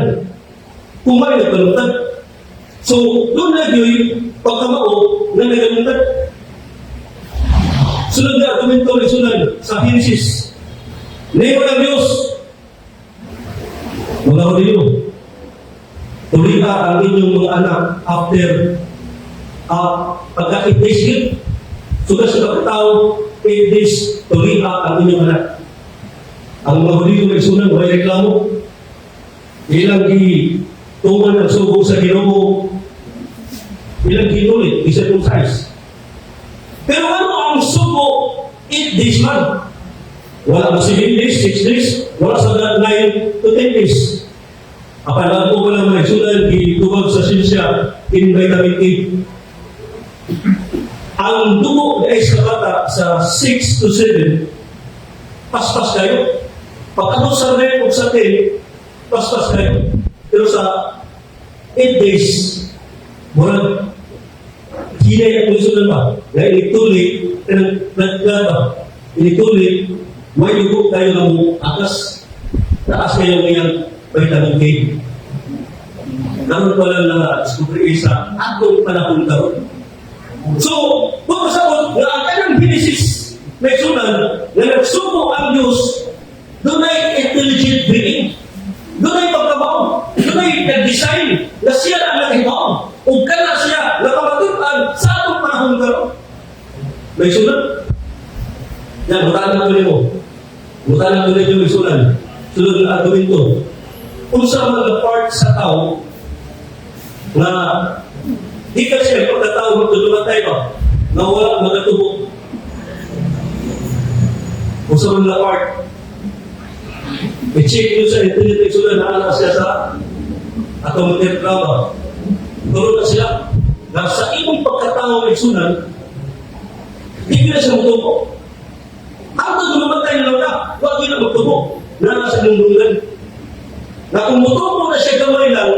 S5: Kung may nagbalungtad. So, doon na yun, pagkamao, na nagalungtad. Sunod na argumento ng sunan sa Genesis. Ningon ang Diyos, mga Hudyo, tulia ang inyong mga anak after pagka 8 days yun. Suga sa pagkatao, 8 days, tulia ang inyong anak. Ang mga Hudyo may sunan, may reklamo. Ilang gi tuman ang sugo sa Ginoo, ilang ginulit, i-circumcise. Pero ano ang sugo 8 days man? Wala mo 7 days, 6 days, wala sa 9 to 10 days. Apan bago ko lang may sunan, gitubag sa sinsya in vitamin A. Ang dugo ay sa bata sa 6 to 7, paspas kayo. Pag ano sa 9 o sa 10, paspas kayo. Pero sa 8 days, murag hinay ang sunan ba? Na inituli, ba? Inituli, may dugo kayo ng akas. Taas kayo ngayang vitamin K. Karon pa lang na discover sa atong panahon karon. So, kung masabot nga ang kanang Genesis may sunan nga nagsugo ang Diyos, dunay intelligent being. Dunay pagkamao. Dunay nag-design na siya ang naghimaw. Ug kana siya nakamatud-an sa atong panahon karon. May sunan. Yan, butaan na ko nimo. Butaan na ko ninyo may sunan. Sunod na argumento. Unsa man ang part sa tao na di ka siya pagkatao magtulumatay ba na wala magatubo. Usa man na part. I-check nyo sa internet, igsunan, naa na siya sa atong drama. Turo na sila na sa imong pagkatao, igsunan, hindi na siya mutubo. Ang mamatay na lang ka, wag yun na magtubo. Na sa imong dunggan. Na kung mutubo na siya gamay lang,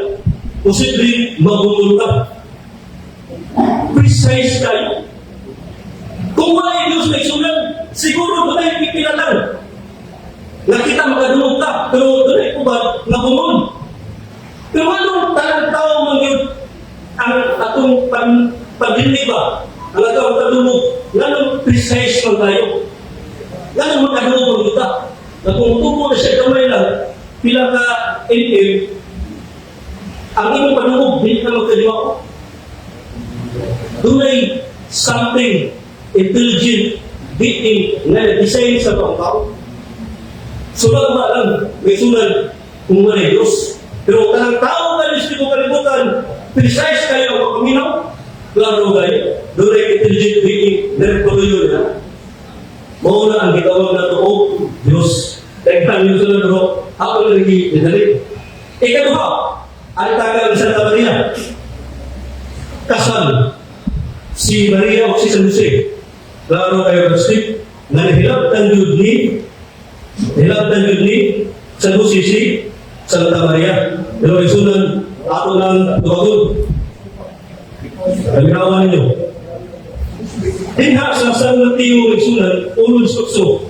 S5: posibleng mabungol ka. Precise kayo. Kung wala yung Diyos na igsunan, siguro doon ay pipila lang. Na kita makadungog ka, pero doon ay uban, nabungol. Pero anong tanang tao man yun ang atong pagdili ba? Ang atong padungog, nganong precise man tayo? Nganong makadungog ang kita? Na kung tubo na siya kamay lang, pila ka mm, ang imong padungog, hindi ka magkadiwa. Dunay something intelligent being na design sa tao. Sulod ba lang, may sunan kung wala Diyos. Pero kanang tao ka sa kalibutan, precise kayo ang pagpaminaw, klaro kayo, dunay intelligent being na nagpatuloy na. Mao na ang gitawag na to og Diyos. Daghan yung sunod pero ako lagi dali. Ikaduha, ang tagal ni Santa Maria. Kasal si Maria o si San Jose. Klaro kayo Steve, na nahilabtan yun ni San Jose si Santa Maria. Pero isunan, ato ng tuwagon. Paminawan ninyo. Dinha sa San Mateo, isunan, 1:18.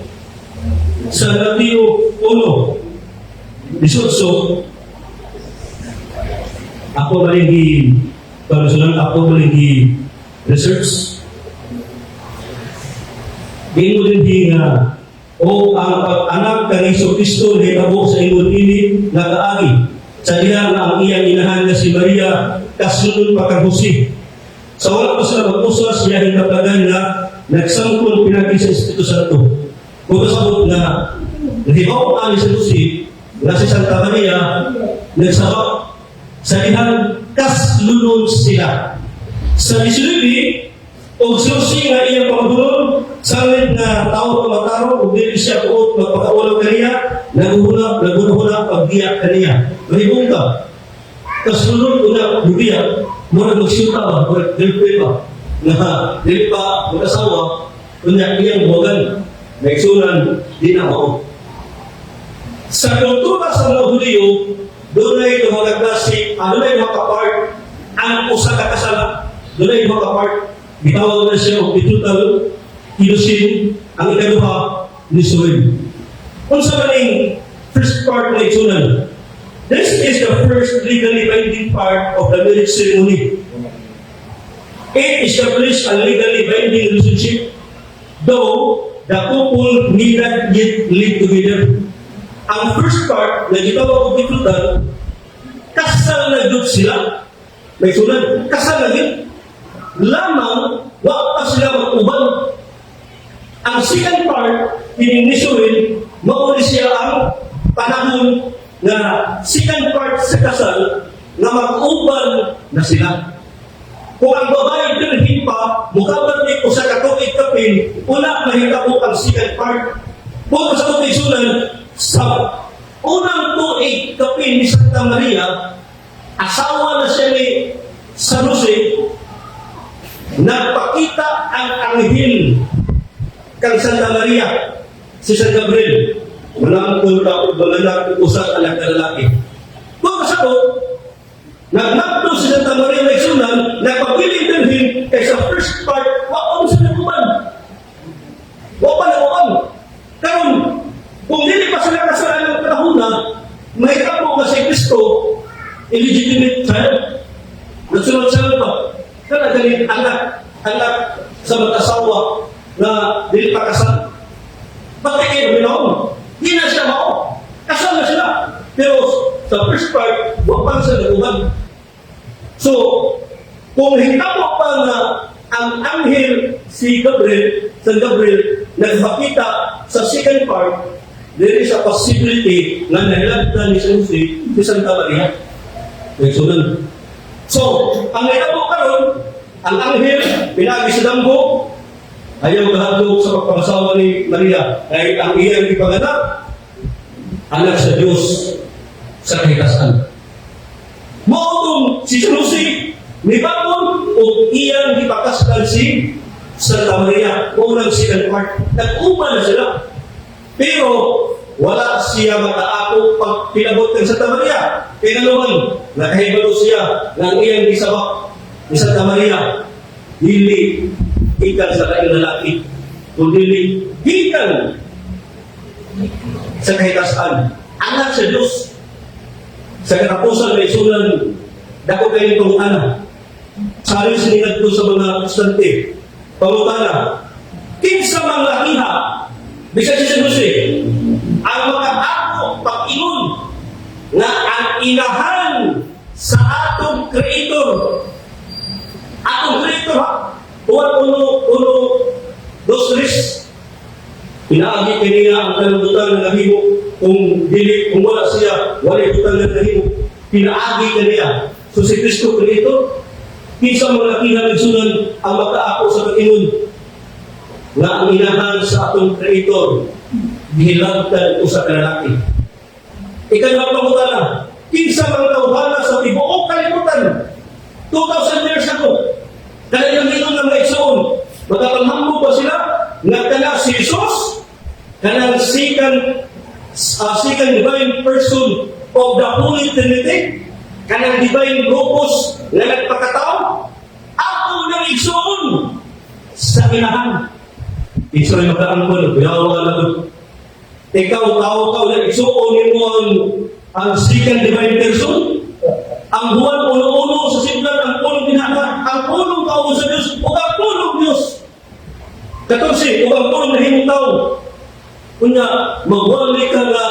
S5: San Mateo 1:18, ako malingi, para ako malingi research. Ingon din di nga, o ang pag-anak kang Hesus Kristo nahitabo sa ingon ini nga kaagi sa diha nga ang iyang inahan nga si Maria kasunod pa kang Jose. Sa wala pa sila mag-usas, siya hintapagan nga nagsangkon pinagi sa Espiritu Santo. Kung kasabot nga nahibaw ani sa Jose nga si Santa Maria nagsabak sa dihang kaslunon sila. Sa 19, og susi nga iyang pangulon, sangit nga tao tumatarong, ug dili siya buot magpakaulaw kaniya, naguhuna, naguhuna pagbiya kaniya. Mahibong ka. Kasunod una, mubiya, murag magsyuta ba, murag girlfriend ba, na dili pa mag-asawa, unya iyang buwagan, naigsunan, di na mao. Sa kultura sa mga Hudiyo, dunay duha ka klase, dunay duha ka part ang usa ka kasal, dunay duha ka part. Gitawag na siya og betrothal, kiddushin, ang ikaduha, nisuin. Unsa man ning first part na, igsunan? This is the first legally binding part of the marriage ceremony. It established a legally binding relationship, though the couple need not yet live together. Ang first part na gitawag og betrothal, kasal na jud sila. May sunan, kasal na jud. Lamang, wa pa sila mag-uban. Ang second part, kining nisuin, mao ni siya ang panahon na second part sa kasal na mag-uban na sila. Kung ang babae birhen pa, mukabat ni usa ka tuig kapin, wala mahitabo ang second part. Kung sa sunan, sa unang tuig kapin ni Santa Maria, asawa na siya ni San Jose, nagpakita ang anghel kang Santa Maria, si San Gabriel. Manangkol ka o manganak og usa ka anak na lalaki. Kung kasabot, nagmagdo si Santa Maria na isunan, nagpabiling birhen, kay sa first part, wa pa sila nag-uban. Wa pa nag-uban. Karon, kung dili pa sila kasal ng panahon na, mahitabo nga si Kristo, illegitimate child. Nagsunod siya pa. Kana galing anak, anak sa mag-asawa na dili pa kasal. Bakit kayo binoon? Di na siya mao. Kasal na sila. Pero sa first part, wa pa sila nag-uban. So, kung hitabo pa nga ang anghel si Gabriel, San Gabriel, nagpakita sa second part, there is a possibility na nahilabtan ni San Jose si Santa Maria. Nagsunod. So, ang nahitabo karon, ang anghel, pinagi sa damgo, Ayaw kahadlok sa pagpangasawa ni Maria kay ang iyang ipanganak anak sa Diyos sa kahitasan. Mao si San Jose nibangon og iyang gipakasal si Santa Maria, mao nang second part. Nag-uman na sila. Pero wala siya makaako pag pinabot ng Santa Maria. Kaya naman, nakahibalo siya nga ang iyang gisabak ni Santa Maria. Dili gikan sa laing lalaki, kundi gikan sa kahitasan. Anak sa Diyos. Sa katapusan may sunan, dako kayo itong anak. Sabi sa ngadto sa mga estudyante, pangutana, kinsa mang lakiha, bisan si San Jose, ang makaako pag-ingon nga ang inahan sa atong Creator ha, Juan 1:1, 2, 3, pinaagi kaniya ang tanang butang nga nahimo. Kung dili, kung wala siya, wala butang nga nahimo. Pinaagi kaniya. So si Kristo Creator, kinsa mga lakihan, nagsunan, ang makaako sa pag-ingon nga ang inahan sa atong Creator gihilabtan usa ka lalaki? Ikaduhang pangutana, kinsa mga tawhana sa tibuok kalibutan 2,000 years ago kada yung ingon ng mga igsoon, makapanghambog ba sila nga kana si Jesus, kanang second divine person of the Holy Trinity, kanang divine Logos nga nagpakatao, ako ng igsoon sa inahan? Isa rin makaangkon, kuyawa na ikaw, tao ka, ulit igsoon nimo ang second divine person, ang Juan 1:1 sa simlan, ang pulong binata, ang pulong tao sa Diyos, o ang pulong Diyos. 14, ug ang pulong nahimong tao. Unya, magwali ka nga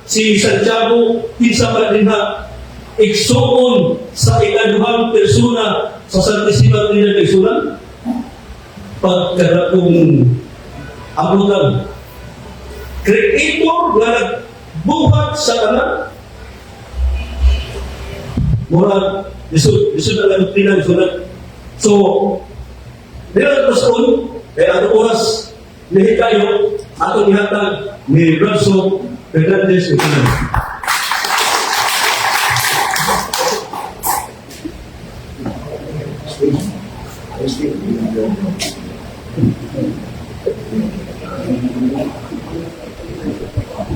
S5: si Santiago, kinsa pa din ha, igsuon sa ikaduhang persona sa Santissima Trinidad igsunan? Pagkadakong abutan. Creator nga nagbuhat sa tanan. Murag, lisod, lisod ang doktrina, lisod na. So, dira ito sa un, kaya ang oras, lihi kayo, atong ihatag ni Renzo Fernandez Utunan.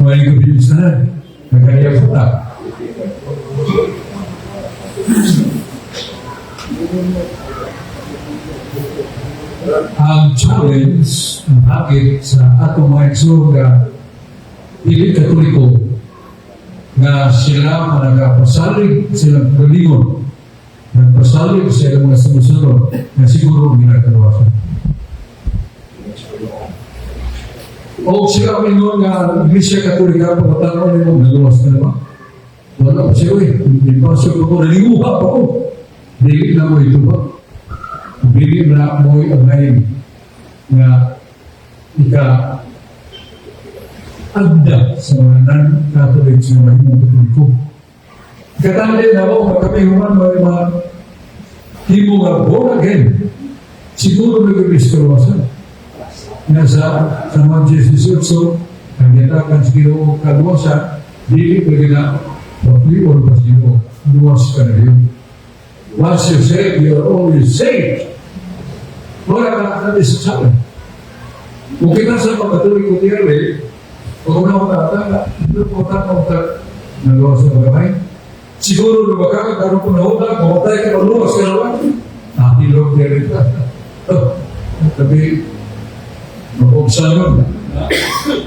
S6: Maayong gabii sa tanan. Nagkaya po ta. Ang challenge, ang hakit sa atong mga igsoon nga dili Katoliko nga sila nagapasalig silang galingon, nagpasalig sa ilang mga sumusunod na siguro ginagawa. O sila mingon nga ang Iglesia Katolika, pagkatanaw nimo, nagawas ka na ba? Wala pa siya eh. Hindi pa siya ko, nalinguha pa ko. Dili na mo ito ba? Dili na mo ang ngayon nga ika agda sa mga non-Catholics nga mahimong Katoliko. Katanda na ako, magkapihuman mo yung mga himo nga born again. Siguro nag-ibis kaluwasan. Nga sa San Juan 18, ang gitakan sa Ginoo kaluwasan, dili pa gina paplion pa sa Ginoo, luwas ka na yun. Once you saved, you are always saved. Wala ka na sa sabi. Kung kita sa pagkatuloy ko tiyari, pag una ko tata, hindi ko tata ko nagawa sa pagkamay. Siguro na baka, karoon ko na mamatay ka, maluwas ka naman. Nakilog tiyari ka. Tapi, mag-obsan nun.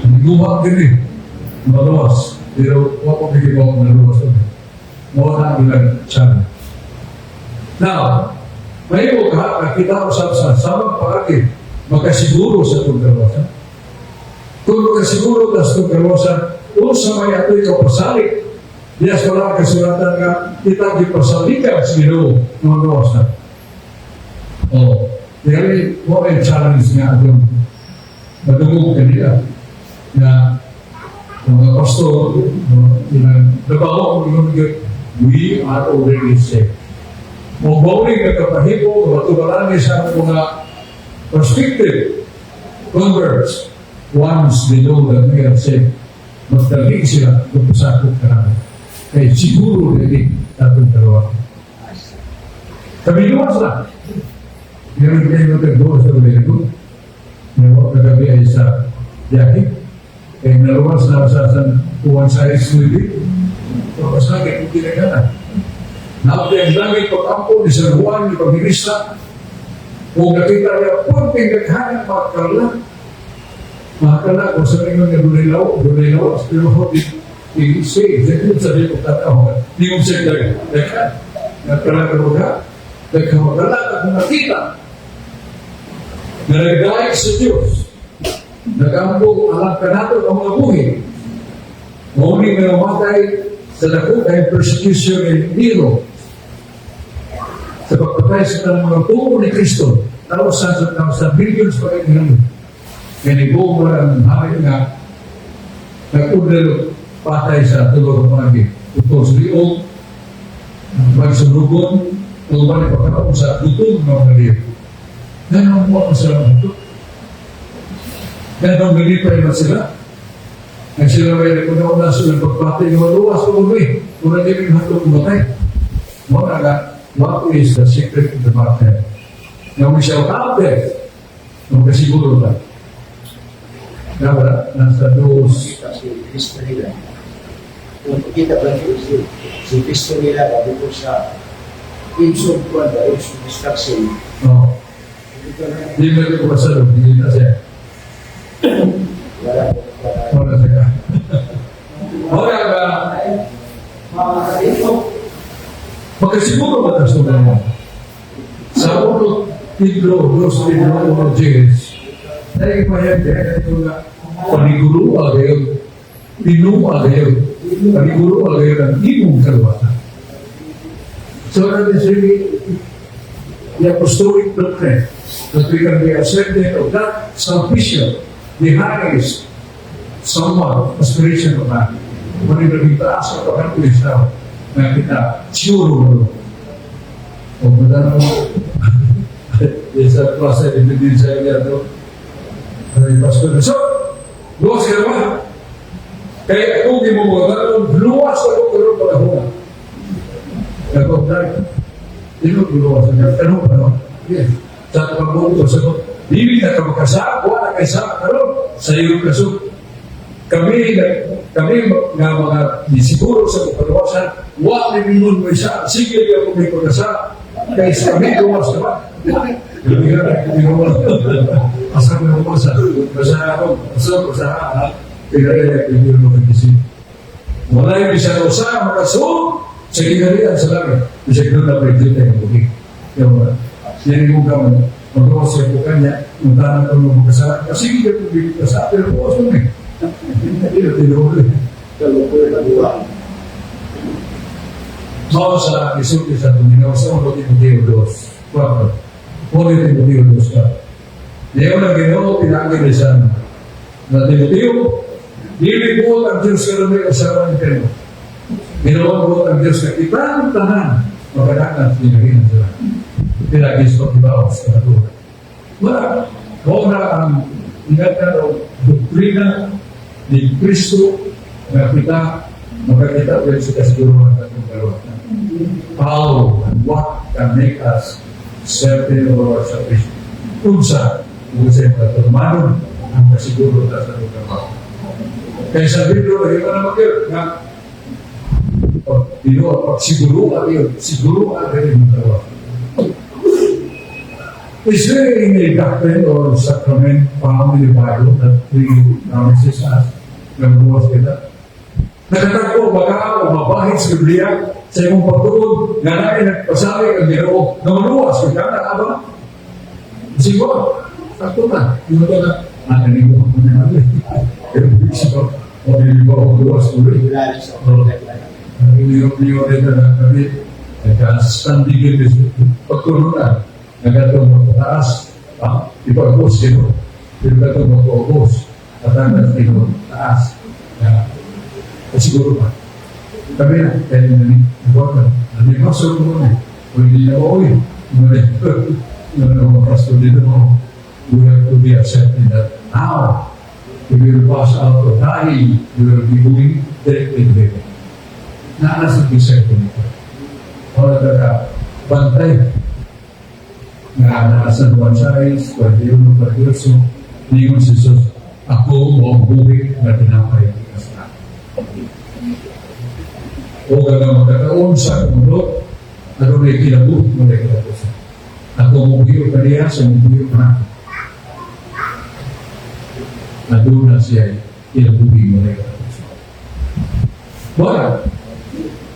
S6: Niguha din eh. Maluwas. Pero, wala ko bigyan mo naluwas. Mawala ang ilang channel. Now, may ka, nakita ko sa samang paagi, makasiguro sa itong kaluwasan. Kung makasiguro ta sa itong kaluwasan, unsa may ato'y kapasalik. Diyas wala ang kasulatan nga kita gipasalikan sa Ginoo ng kaluwasan. Oh, dili mo ay challenge nga atong madungog kanila na mga pastor, no, ilang trabaho, we are already saved. Mo bowling nga kapahimo, matubalan sa mga perspective. Converts, once they know that we are saved, magdali sila kung pasakop ka namin. Kaya siguro dili sa atong dalawa. Kami luwas na. Meron kayo magkagawa sa Rodrigo. Nawa kagabi ay sa biyahe. Kaya naluwas na sa San Juan sa Sulit. So, mas lagi kung kinagana. Naapti ang langit pag-ampo ni San Juan, ni Evangelista. Kung nakita niya, punting daghan mga kala. Mga kala, kung sa ingon nga dunay law, pero di i-say, sa di ko tataw. Di mo siya daghan. Nagkala ka mga, daghan mga kala, kung nakita, na nagdaig sa Diyos, nagampo alang kanato ang mga buhi. Mauni nga namatay sa dako kay persecution ni Nero sa pagpatay sa tanang mga tubo ni Kristo, thousands of thousands, millions pa rin nila. Kaya ni ang hari nga nag-order patay sa tulog ng mga utol sa liog, magsunugon, tuban ipagkataon sa gutom ng mga liyo. Ganun mo ang sila ito. Ganun nalipay man sila. Ang sila may nagkunaw sila pagpatay ng maluwas o umi. Kung naging hatong matay. Mo na nga, what is the secret of the matter? Now we shall have death. Nung kasiguro na. Dapat nasa dos.
S4: Kita si Kristo nila. Kung kita ba si Kristo nila bago ko sa age of kwan ba, age of destruction.
S6: No. Di ba ito basta doon? Hindi na siya.
S4: Wala.
S6: Wala siya. Wala ka. Magkasiguro ba tas mo? Sa uno Pedro, dos Pedro, uno James. Dahil pa yan, kaya ito nga, paniguro agayon, tinua gayon, paniguro agayon ang imong kaluwasan. So that is really the apostolic doctrine that we can be accepted of that salvation, the highest somewhat aspiration of man. Muna naging taas ang pagkantulis tao na kita siguro mo. O madana mo, sa klase, din sa iya to. Ay, pastor, so, luwas ka naman. Kaya kung di mo mga luwas ako pero panahon. Nag-apply. Di mo luwas ka. Ano pa no? Yes. Sa pagbuto sa dili na ka makasa, wala kay sa karon sa iyong kasug. Kami kami nga mga disiguro sa kaluwasan, wa ni mingon mo isa, sige di ako may pagkasa, kay sa kami luwas naman. Asa ko yung masa, basta ako, basta ko sa pinagaya, hindi mo mag-isip. Wala yung bisa usa makasug sa gigarian sa langit. Bisa doon na pwede tayo buhi. Yung yan yung kami, magawa sa ko kanya, muntahan ko ng magkasala. Kasi hindi ko bigit ka sa pero bukas mo eh. Hindi na tinuloy. Mao sa isulti sa Panginoon sa 1 Timoteo 2:4. 1 Timoteo 2:4. Niyo na Ginoo pinagi ni sa na Timoteo, dili buot ang Diyos kanunay usapan kamo. Ginoo buot ang Diyos nga kitang tanan makadagan sa ginahinan sila. Pinagi sa pagbawas sa katuran. Wala. Mao na ang ingatan o doktrina ni Kristo nga kita makakita ulit sa kasiguruhan sa atong kaluwasan. How and what can make us certain of our salvation? Unsa, kung sa katumanon ang kasiguro ta sa atong kaluwasan. Kaya sa Biblia, lagi pa naman kayo, nga, pag Ginoo, pag siguro ka yun, siguro ka rin ang kaluwasan. Is there any doctrine or sacrament found in the Bible that really promises us na buwas kita? Nakatagpo ba ka o mabahin sa Biblia sa imong pagtuon nga naay nagpasabi ang Ginoo nga maluwas ka na ba? Siguro, sakto na. Yung ito na, ah, nanigo ako na namin. Pero siguro, o nanigo ako luwas ulit. Niyo rin na kami, nagka-standing yun, pagturo na, nagkatong magpataas, ah, ipag-ubos, gino. Pero katong mag-ubos, katangas, gino, taas. Ya, siguro pa. Kami na, kaya nani, buwan na, nani, pastor ko na, o hindi na ako, eh. Nani, nani, pastor dito mo, we have to be accepting that. Now, you will pass out of dying, you will be going directly to heaven. Naa sa bisag ko nito. Wala ka ka, bantay nga naa sa Juan 6, 21, 28, ningon si Jesus, "Ako mo ang buhi nga tinapay sa o nga magkakaon sa akong udot, adunay kinabuhi mo na katapusan. Ako mobuhi kaniya, siya mobuhi kanako. Aduna siya kinabuhi mo na katapusan." Wala.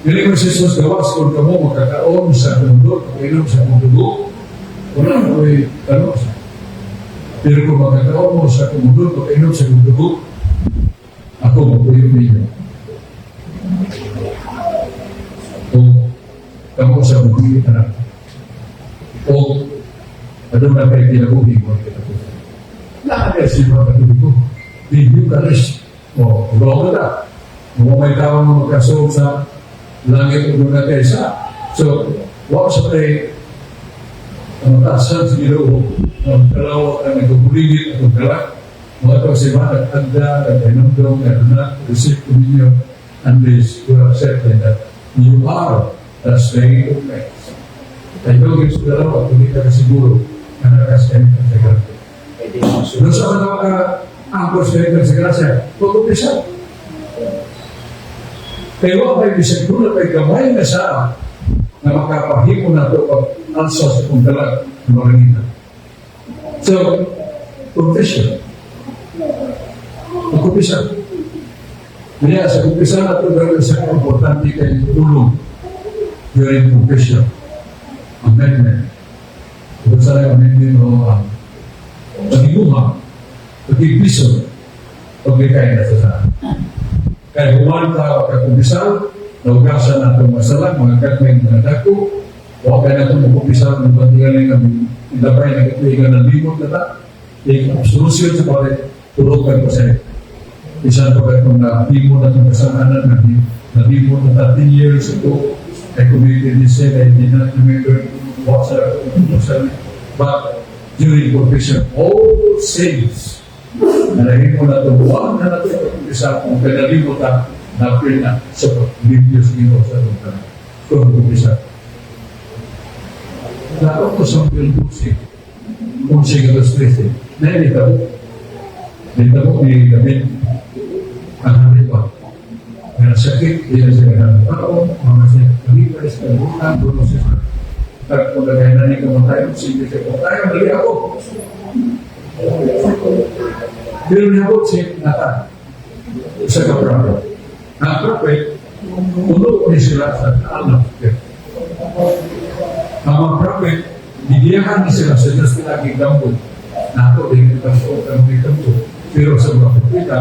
S6: Dili ko si Jesus gawas kung kamo magkakaon sa akong udot, makainom sa akong dugo, wala ko'y tanong sa. Pero kung magkakaon mo sa akong udot, makainom sa akong dugo, ako magpuyo ninyo. O kamo sa buhi anak. O aduna kay kinabuhi mo katapusan. Lahat si mga Katoliko. The Eucharist. O, bago na. Kung may tao nga magkasuot sa langit o na kaysa. So, wa sa kay ang matasan sa Ginoo ang kalawak ang nagbuligit at ang galak. Mga ito si mga nag-agda, nag-inumdum, nag receive communion, unless you accept that you are the slave of Christ. Kaya ikaw sa dalawa, kung hindi ka kasiguro na nakasend sa grasya. Doon sa mga ka angkor sa sa grasya, pag-umpisa. Kaya wa kay bisag duna kay gamay nga saa na makapahimo na ito pag alsa sa kong dalag ng mga ngita. So, confession. Pag-umpisa. Kaya sa kumpisa na ito gawin sa importante kay tulong during confession. Amendment. Kung sa amendment o ang pag-imuha, pag-ibiso, paglikay na sa saan. Kaya human ka kakumpisal, naugasan na itong masala, mga gagmay, mga dako, wa kay na itong makumpisal, ng bantigan ng ilabay na katuigan ng limot na ta, yung absolution sa balik, tulogan ko sa bisan pa itong nahimo na itong kasalanan, nahimo na 13 years ago, I committed this sin, I did not remember what sa, but during confession, all sins, na nahimo na ito, huwag na natin pag-umpisa kung kanalimot ta, napil na sa paglimpyo sa Ginoo sa atong tanan. Kung umpisa. Dapat ko sa Pilbusi, kung siya gatos 13, nailita mo ni David, ang hari pa. Nga sakit, di na siya ng tao, mga siya, kalipay sa kabutan, doon siya sa tagpagagay na ni kamatayon, sige siya, kamatayon, dali ako. Pero niabot si Nathan, isa ka prophet. Ang prophet, puno ni sila sa kaalam. Ang mga prophet, gigiyahan ni sila sa Diyos pinaging damgo. Nato, di kita suot ang mga damgo. Pero sa mga propeta,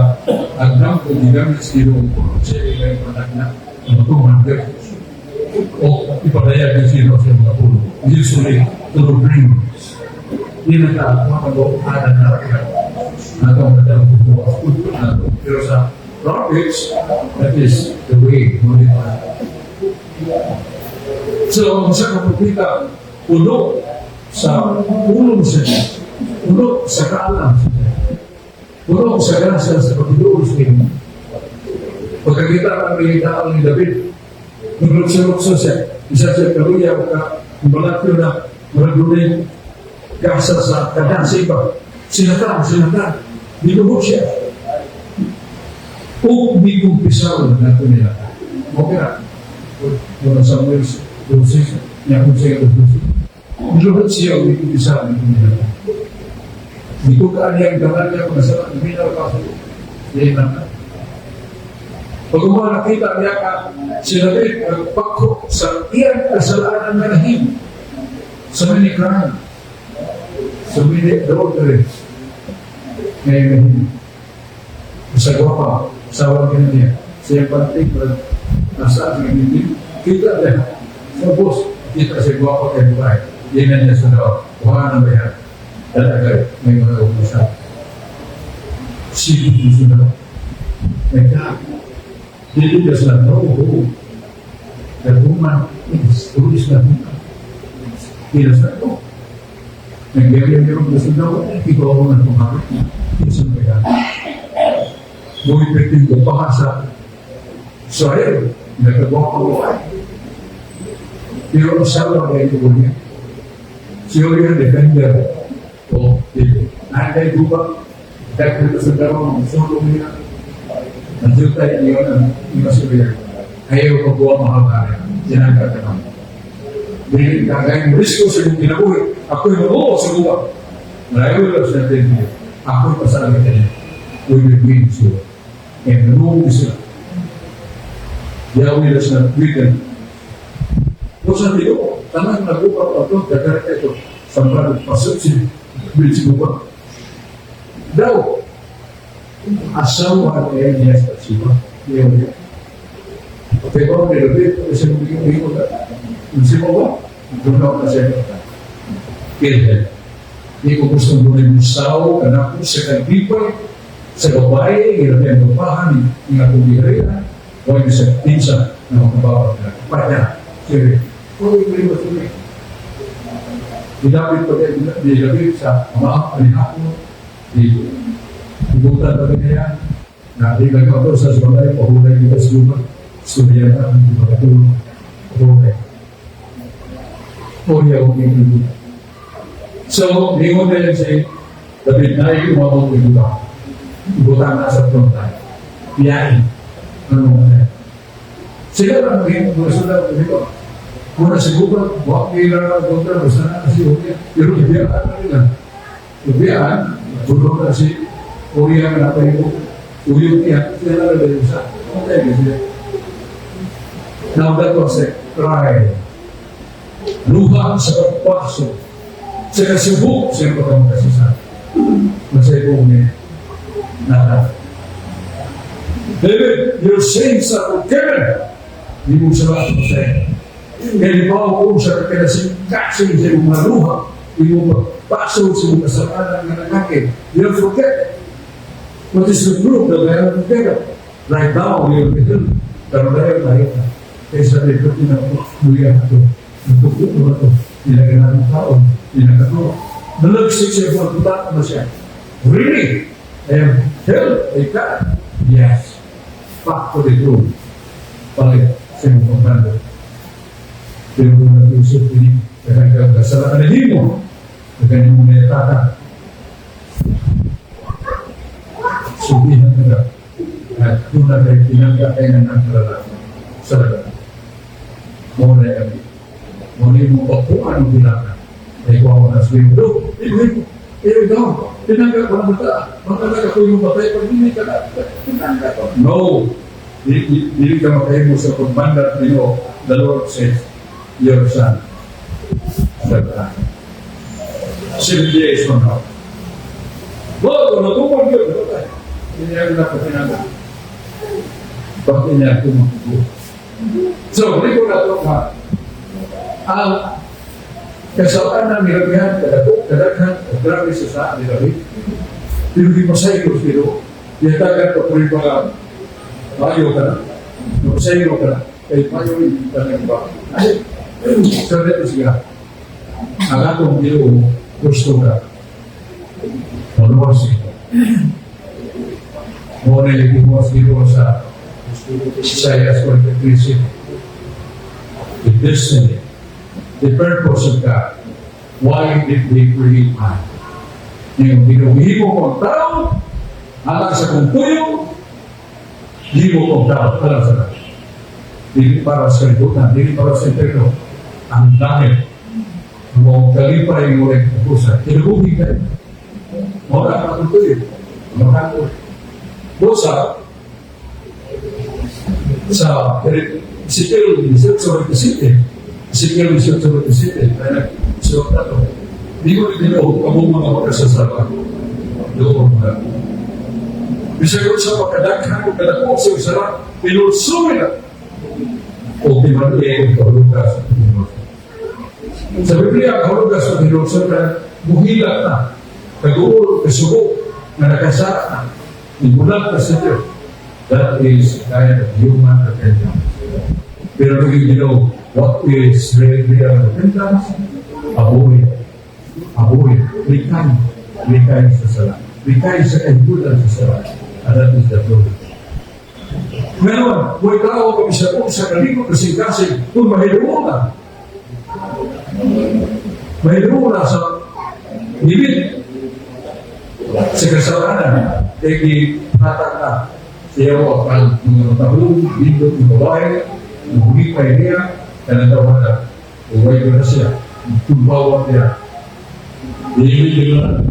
S6: ang damgo gigamit sa Ginoo sa ilang anak na matuman o ipadayag ng Ginoo sa mga pulo. Usually, through dreams. Hindi na ka, mga na nato ang kadalang nato. Pero sa prophets, that is the way. Ngunit so, ang isa ka propeta, puno sa pulong sa Diyos, puno sa kaalam sa Diyos, puno sa grasya sa pagduol sa Ginoo. Pagkakita ang naging ni David, naglukso-lukso siya, isa siya kaluya o ka, balatyo na, murag gasa sa kadang sa iba. Sinata, sinata, binuhog siya. O mikumpisaw na nato nila. Okay na. Muna Samuel 12, niya kung siya 12. Binuhog siya o mikumpisaw na nila. Mitukaan niya ang gamay niya kung nasa minaw ka sa Yan na. Pag nakita niya ka, si David nagpako sa iyang kasalanan na nahimo. So many crimes. So many adulteries. Ngayon nahimo. Sa gwapa, asawa niya niya. Siya pantig, nasa ang hindi. Kita niya. Sa boss, kita siya gwapa kay babae. Yan na niya sa daw. Kuha na ba yan? Talaga, may mga umpisa. Sino yung sunod? My God. Dili does not know who the woman is. Who is the woman? He does not know. Nagyari yung gusto daw, ikaw ako nga tumawag. Isang kaya. Buhay ko pa sa Israel. Nagagawa ko ay. Pero ang asawa kay ito niya. Si Uriah, defender o dito. Nanday guba. Dahil ito sa dalawang sulong niya. Nandiyo tayo iyon ang iba si Uriah. Ayaw pagbuha mahal tayo. Sinangka ka naman. Dili kagay mo risko sa iyong kinabuhi. Ako'y mabuo sa guba. Malayo lang sa natin niyo. Ako'y pasalamat niya. We will win sila. And nanuog sila. Yahweh does not weaken. Kung sa tiyo, tanang nagupa pa ito, dagara ito, sambrado, pasok si Bill si guba. Daw, asawa ni niya sa siwa. Yahweh. Pero nilabit, kasi magiging ko na. Yung si mo ba? Doon na siya. Kill him. Di ko gusto mo rin musaw, kanak ko sa kagipay, sa babae, hirap yung babahan, yung akong giharian, o yung sa pinsa na makabawa na. Panya, sige. Uy, uy, uy, uy. Dinapit pa kayo, dinapit sa ama, alihako, di ibutan pa niya, na di nagkato sa balay, pahulay dito sa lupa, surya na, hindi makatulong, pahulay. O niya akong ibutan. So, lingon na yan si David na yung umabang ibutan. Ibutan na sa frontline. Biyain. Ano mo na. Sila lang ang gusto na dito. Kung nasibukan, wak nila ang kontra, basta na si Uriah. Pero ibiyaan na nila. Ibiyaan, tulong na si Uriah na tayo. Uyog niya, sila na rin sa. Okay, sila. Now that was a cry. Luha sa pagpaso. Sa kasubok, sa pagkamakasisa. Masay po niya. Nata. David, your sins are forgiven. Di mo sa lahat mo sa'yo. Kaya di ba ako sa kakasing sa iyong maluha, iyong pagpaso sa iyong kasalanan nga nangake. You have forget. What is the proof that I have forgiven? Right now, you will be healed. Pero dahil tayo na. Kaya sa likod niya, muya na ito. Nagtupo na ito. Nilagyan ng tao. Nilagyan Nalagsik siya kung na siya. Really? I am healed by God? Yes. Back to the truth. Balik sa iyong pagkanda. Pero kung nag-usap ini, kaya kasalanan mo, kaya mo na tata. Subihan ka na. At doon na kayo pinangga kayo ng nagkalala sa lagat. Mo na kami. Mo na yung papuan ang bilangan. Ay kuha ko na sabihin, do, ibuhin mo. Eh, ikaw, tinangga ko na mata. Matalaga ko yung patay pag hindi ka na. Tinangga ko. No! Hindi ka makahimo sa pagmandat nino. The Lord says, your son shall die. 7 days from now. Lord, natupag yun. Hindi niya na ko tinangga. Bakit niya ako makubo? So, hindi ko na ito nga. Ang kasalanan ni Rabihan, kadako, kadaghan, o grabe sa saan ni Rabi. Pero di masayro pero yatagan ka po yung mga mayo ka na. Masayro ka na. Kaya mayo hindi ka na iba. Ay, sa dito siya. Ang atong Ginoo, gusto ka. Maluwas ito. Mo na yung Ginoo sa Isaiah 43. The destiny, the purpose of God. Why did He create man? Yung ginuhimo ko ang tao, alang sa kong tuyo, himo ko ang tao, alang sa tao. Dili para sa kalibutan, dili para sa impyerno. Ang langit, mo kalipay mo rin kapusa. Kinabuhi kayo. Wala ka kong tuyo. Makato. Dosa, sa Ezekiel 18, Ezekiel 18, kaya nagsuot na to. Di ko rin tinawag, kamo mga makasasama. Doon na. Bisag sa pagkadaghan o kadako sa usara, pinulsuwi na. O pinag-iay ang kahulugan sa pinulsuwi. Sa Biblia, ang kahulugan sa pinulsuwi na buhilat na, kaguol, kasugo, na nakasara na, ibulag na sa Diyos. That is kind of human repentance. Pero you know what is real repentance? Avoid. Aboy, likay, likay sa sala. Likay sa kahibulan sa sala. And that is the truth. Ngayon, kung ikaw ang isa sa kalikot kasing-kasing, kung mahiluo na, mahiluo na sa limit sa kasalanan, kaya hatag na siya mo ang mga tahong, dito ng babae, mahulipay niya, kanatawa na, uway ko na siya, tumbawa niya. Hindi na.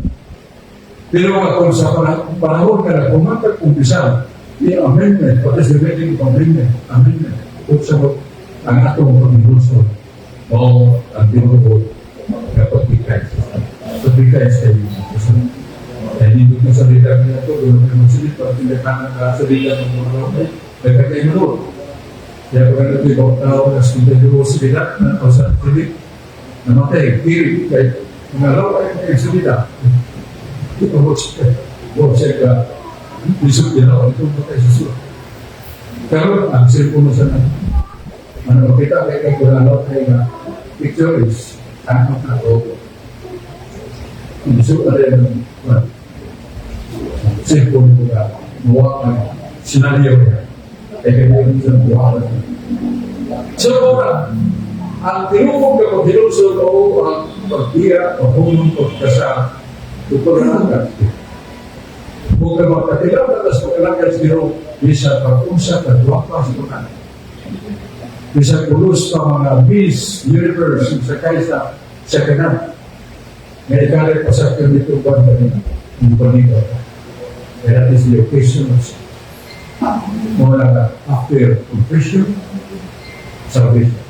S6: Pero kung sa panahon ka na pumatag kumpisal, i-amendment, what is the meaning of amendment? Amendment. Kung sa ang atong paghilusod, o ang tinuod, kapag ikay sa pagkikay sa iyo. Kaya hindi ko sa bida niya ito, doon kayo magsilip, pag tinakanan ka sa bida ng mga ay, nagkakay mo doon. Kaya pag ano ito, tao na sa universidad, na o sa clinic, namatay, kiri, kay mga law ay kay sa bida. Ito, watch ka, isip niya ako, ito patay sa sulat. Pero ang cellphone mo sa ano, makita kay kay Kuralo kay nga picture is ang ako. Isip na rin ng cellphone ko na mawa ang senaryo niya. Kaya kaya yun sa buha na. So, ora, ang tinuod ka paghinulsol o ang pagbiya, pahulong, pagkasa, tukol na hanggang. Kung ka magkatilaw na tas magkalangkat siguro, bisa pag-unsa ka, duwa pa sa tunan. Bisa pulos pa mga Miss Universe sa kaysa sa kanan. Nga ikalay pa sa kanito buwan kanina, yung panito. And that is the occasion of muna ka after confession, salvation.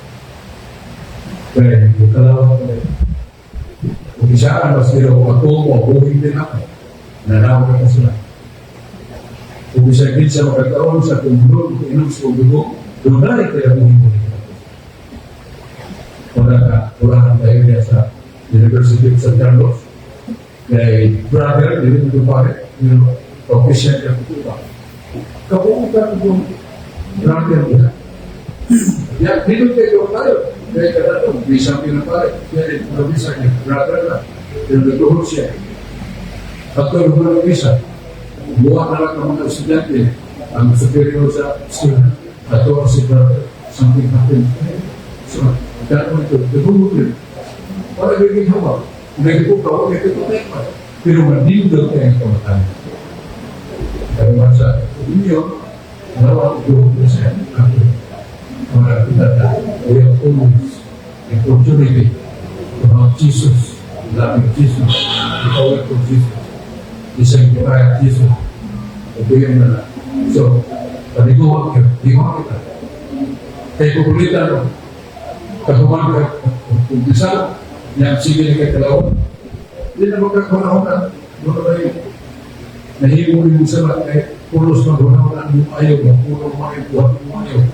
S6: Kaya yung kalawa ko rin. Kung isaan mas pero ako mo, buhin din ako. Nanawag ka sila. Kung isa gid sa makakaon sa tungod, kung inom sa dugo, dunay kaya buhin mo din ako. Wala ka, urahan tayo niya sa University of San Carlos. Kay brother, dili mo pare, official ka po ba? Kabuutan ko, brother niya. Ya, dito kayo tayo. Kaya kada to, bisa pinapare. Kaya ito, bisa niya, brother na. Pero nagtuhod siya. At kung wala bisa, buwa na lang ang mga estudyante, ang superior sa school, at to si brother, something happened. So, dahil ito, nagtuhod yun. Para gagawin hawa. Nagtuhod ka, nagtuhod ka. Pero manindot kayo ang kamatayan. Pero sa inyo, nawa ituhod na siya. Mga kita na, we have always the opportunity to have Jesus, loving Jesus, the power of Jesus, the sanctified Jesus. Ito yung na. So, paniguan kayo, iguan kita. Kaya kukulitan mo, kahuman ka, umpisa, yan sige ni kay kalawan. Hindi na magkakunahon na, ano ba yun? Nahimo mo sa lahat kay pulos magunahon ang iyong ayaw, mapuno mo ang buhat mo ayaw.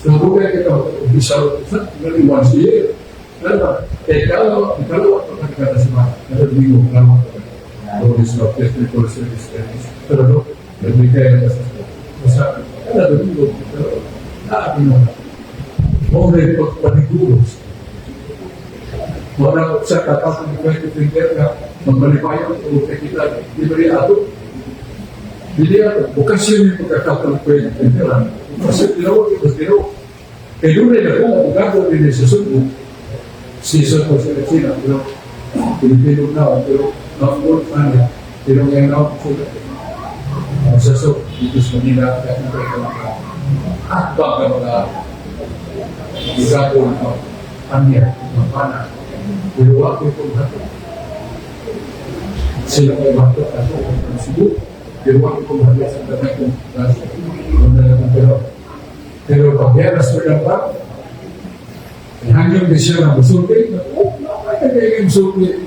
S6: So, bugay kita, umpisa, sa once a year. Ano ba? Kaya kalawa, kalawa pa ka kada sa mga, kada linggo, kalawa pa ka. Lord is not just because service service. Pero no, nagbigay na sa sa kada domingo, pero naapin mo na. Mo rin pagpaniguros. Wala sa katapos ng kwento finger nga, magbalibayan o kita, di ba rin ato? Hindi ato. Okasyon yung pagkakatang kwento finger. Kasi tinaw, ito tinaw. Kaya doon rin ako, abogado din sa Subo. Season ko sa sila, pero Pilipino na, pero not more family. Pero ngayon ako sila. Sa so, dito sa Manila, kaya ito ay mga akbang ng mga abogado ng panya, ng pana. Pero wako itong hato. Sila may bato ako ang Cebu. Pero wako itong hato sa tanay kong kaso. Pero, pero pag yan, sa pa, hanggang di siya na musulti, oh, ay nagiging musulti.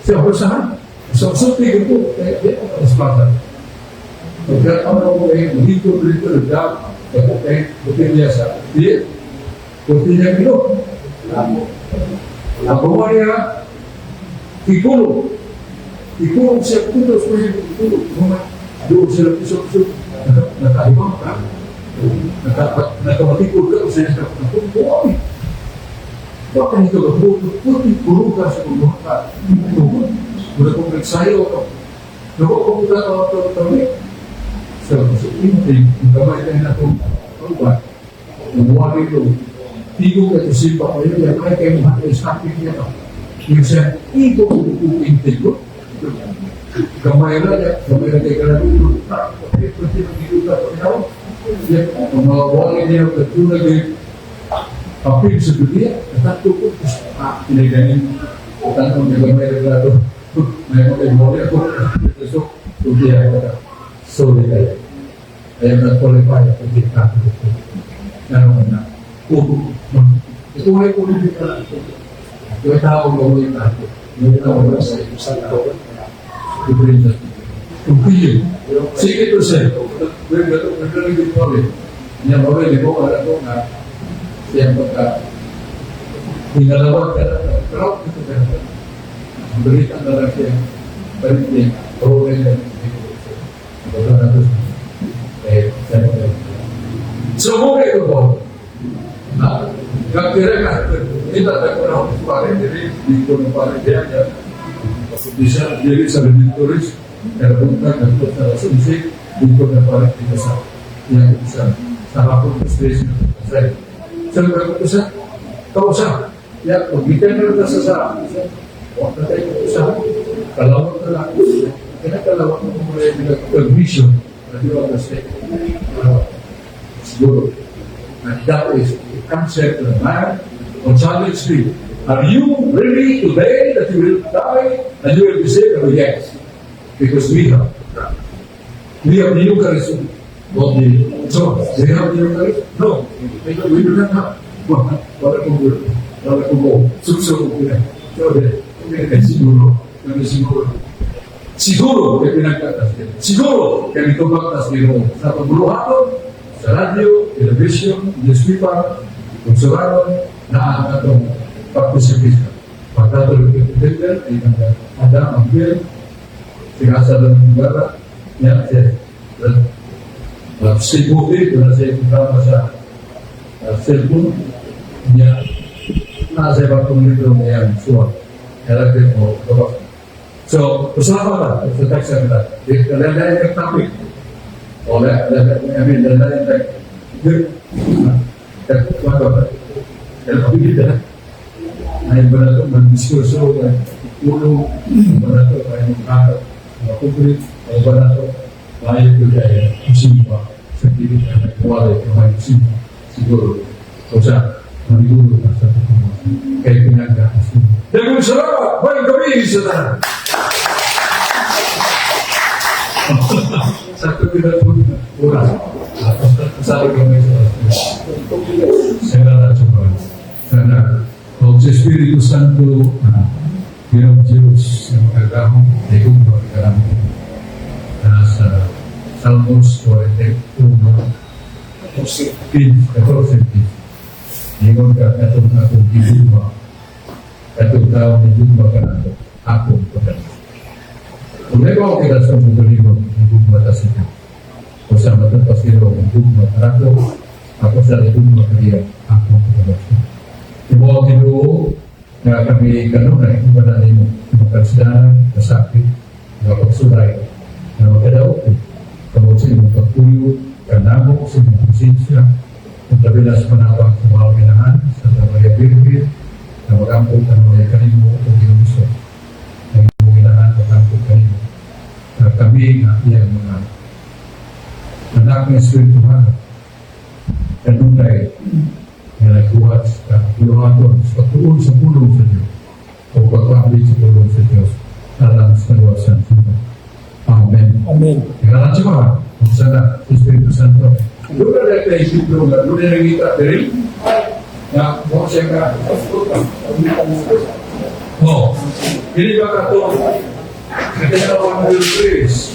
S6: Siya ko saan? Sa musulti ko, kaya di ako kaspatan. Pagkataon ako eh, dito, dito, dito, ako eh, buti niya sa, di, buti niya kilo. Ako niya, ikulong. Ikulong siya, kutos ko siya, ikulong. Doon sila, pisok-pisok, nakaibang ka. Nakamatikod ka, siya, nakukuha. Wa ka ito puti puro ka sa kung ka. Mura kong nagsayo ko. Naku kung ka ito kami. So, sa inting, ang gamay na akong kauban, namuha dito, tigo ka ito sipa ko yun, yan ay kayo mga sabi niya. Yung siya, tigo ko inting ko. Gamay na niya, gamay na kayo ka na yan, ang mga wali niya, katulad yung apil sa dunia, katatlo ko, pinaganin, tanong niya gamay na grado, may mga wali ako, so, dunia ko na, sorry kayo. I am not qualified to be Catholic. Ano na, ito ay ulit ka lang. Ito ay tao gawin natin. Yung tao na sa tao. Continue. Sige to say, niya mawali ko, alam ko nga, siya pagka, hinalawag ka na, pero ito ka na. Berita na lang siya, balik niya, role niya, eh, so, mo kayo ko, na, kaya ka, kita tayo ko na ako pare, diri, di ko na pare, diyan, bisa, diri sa Redemptoris, kaya punta, nagpunta sa alas 11, di ko na pare, dito sa, yang sa, sa hapon, station, sa, sa, sa, kausa, ya, kung gikan na sa sa, wag na tayo sa, kalawang na lang, kinakalawang mo mo rin permission, na di ba kasi, siguro, and that is the concept of man on Challenge Street. Are you ready today that you will die and you will be saved? Oh, yes. Because we have We have the Eucharist. So, they have the Eucharist? No. We do not have. Wala kong wala kong sukso ko na. So, siguro, siguro. Siguro, kay pinagtatas. Siguro, kay mitubag tas Ginoo. Sa pagbuluhaton, sa radio, television, newspaper, kung suraron, na ang atong participation. Pagkatuloy ng Peter, ay Adam ang Bill, sigasa ng negara, ya, siya, si Buki, wala siya programa sa cellphone, niya, nasa iba kong libro ngayon, so, kaya mo, So, usapan ba sa text na kita? Lalayan yung topic. O, I mean, lalayan yung Kaya ay ba na ito, mag-diskurso, ulo, ba na ito, ay magkakap, makukulit, ay ba na ito, maayo ko kaya, simba, sa gilid na nagwala ito, may simba, siguro. O sa, maniguro ka sa pagkakas. Kaya pinagkakas. Daghang salamat! May gabi sa tanan! Sakto kita po oras. Sabi ko may Sana Sana o sa Espiritu Santo, Ginoo Diyos na makagahom, ay kung pagkaramon na sa Salmos 41, 15, 14, 15. Ingon ka katong akong gigugma, katong tao ni gugma ka nato, akong pagkaramon. Kung ikaw kita sa mga gugma ta sa Diyos. O sa matagpas nilo, gugma ka nato, ako sa gugma kaniya, akong pagkaramon. Imo ang Ginoo nga kami kanunay wala nimo makasdanan, kasakit, nga pagsulay, nga makadaog tungod sa imong pagpuyo, kanamo sa imong presensya, kung labi na sa panawag sa mga minahan, sa Maria Virgin, na mag-ampo kanunay kanimo o Ginoo sa ang imong inahan mag-ampo kanimo. Na kami nga iyang mga anak ng Espirituhan, kanunay nga nagbuhat sa puluhaton sa pagtuon sa pulong sa Diyos o pagpabli sa pulong sa Diyos alang sa kaluwasan sa Amen.
S1: Amen.
S6: Tingnan siya ba? Kung sana, sa Espiritu Santo. Doon na kay Pedro nga, doon na nakita diri. Na, mo siya ka. Oh, dili ba ka to? Kaya ang praise.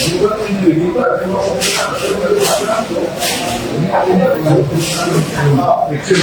S6: Di ba nakita? Di ba kung Picture.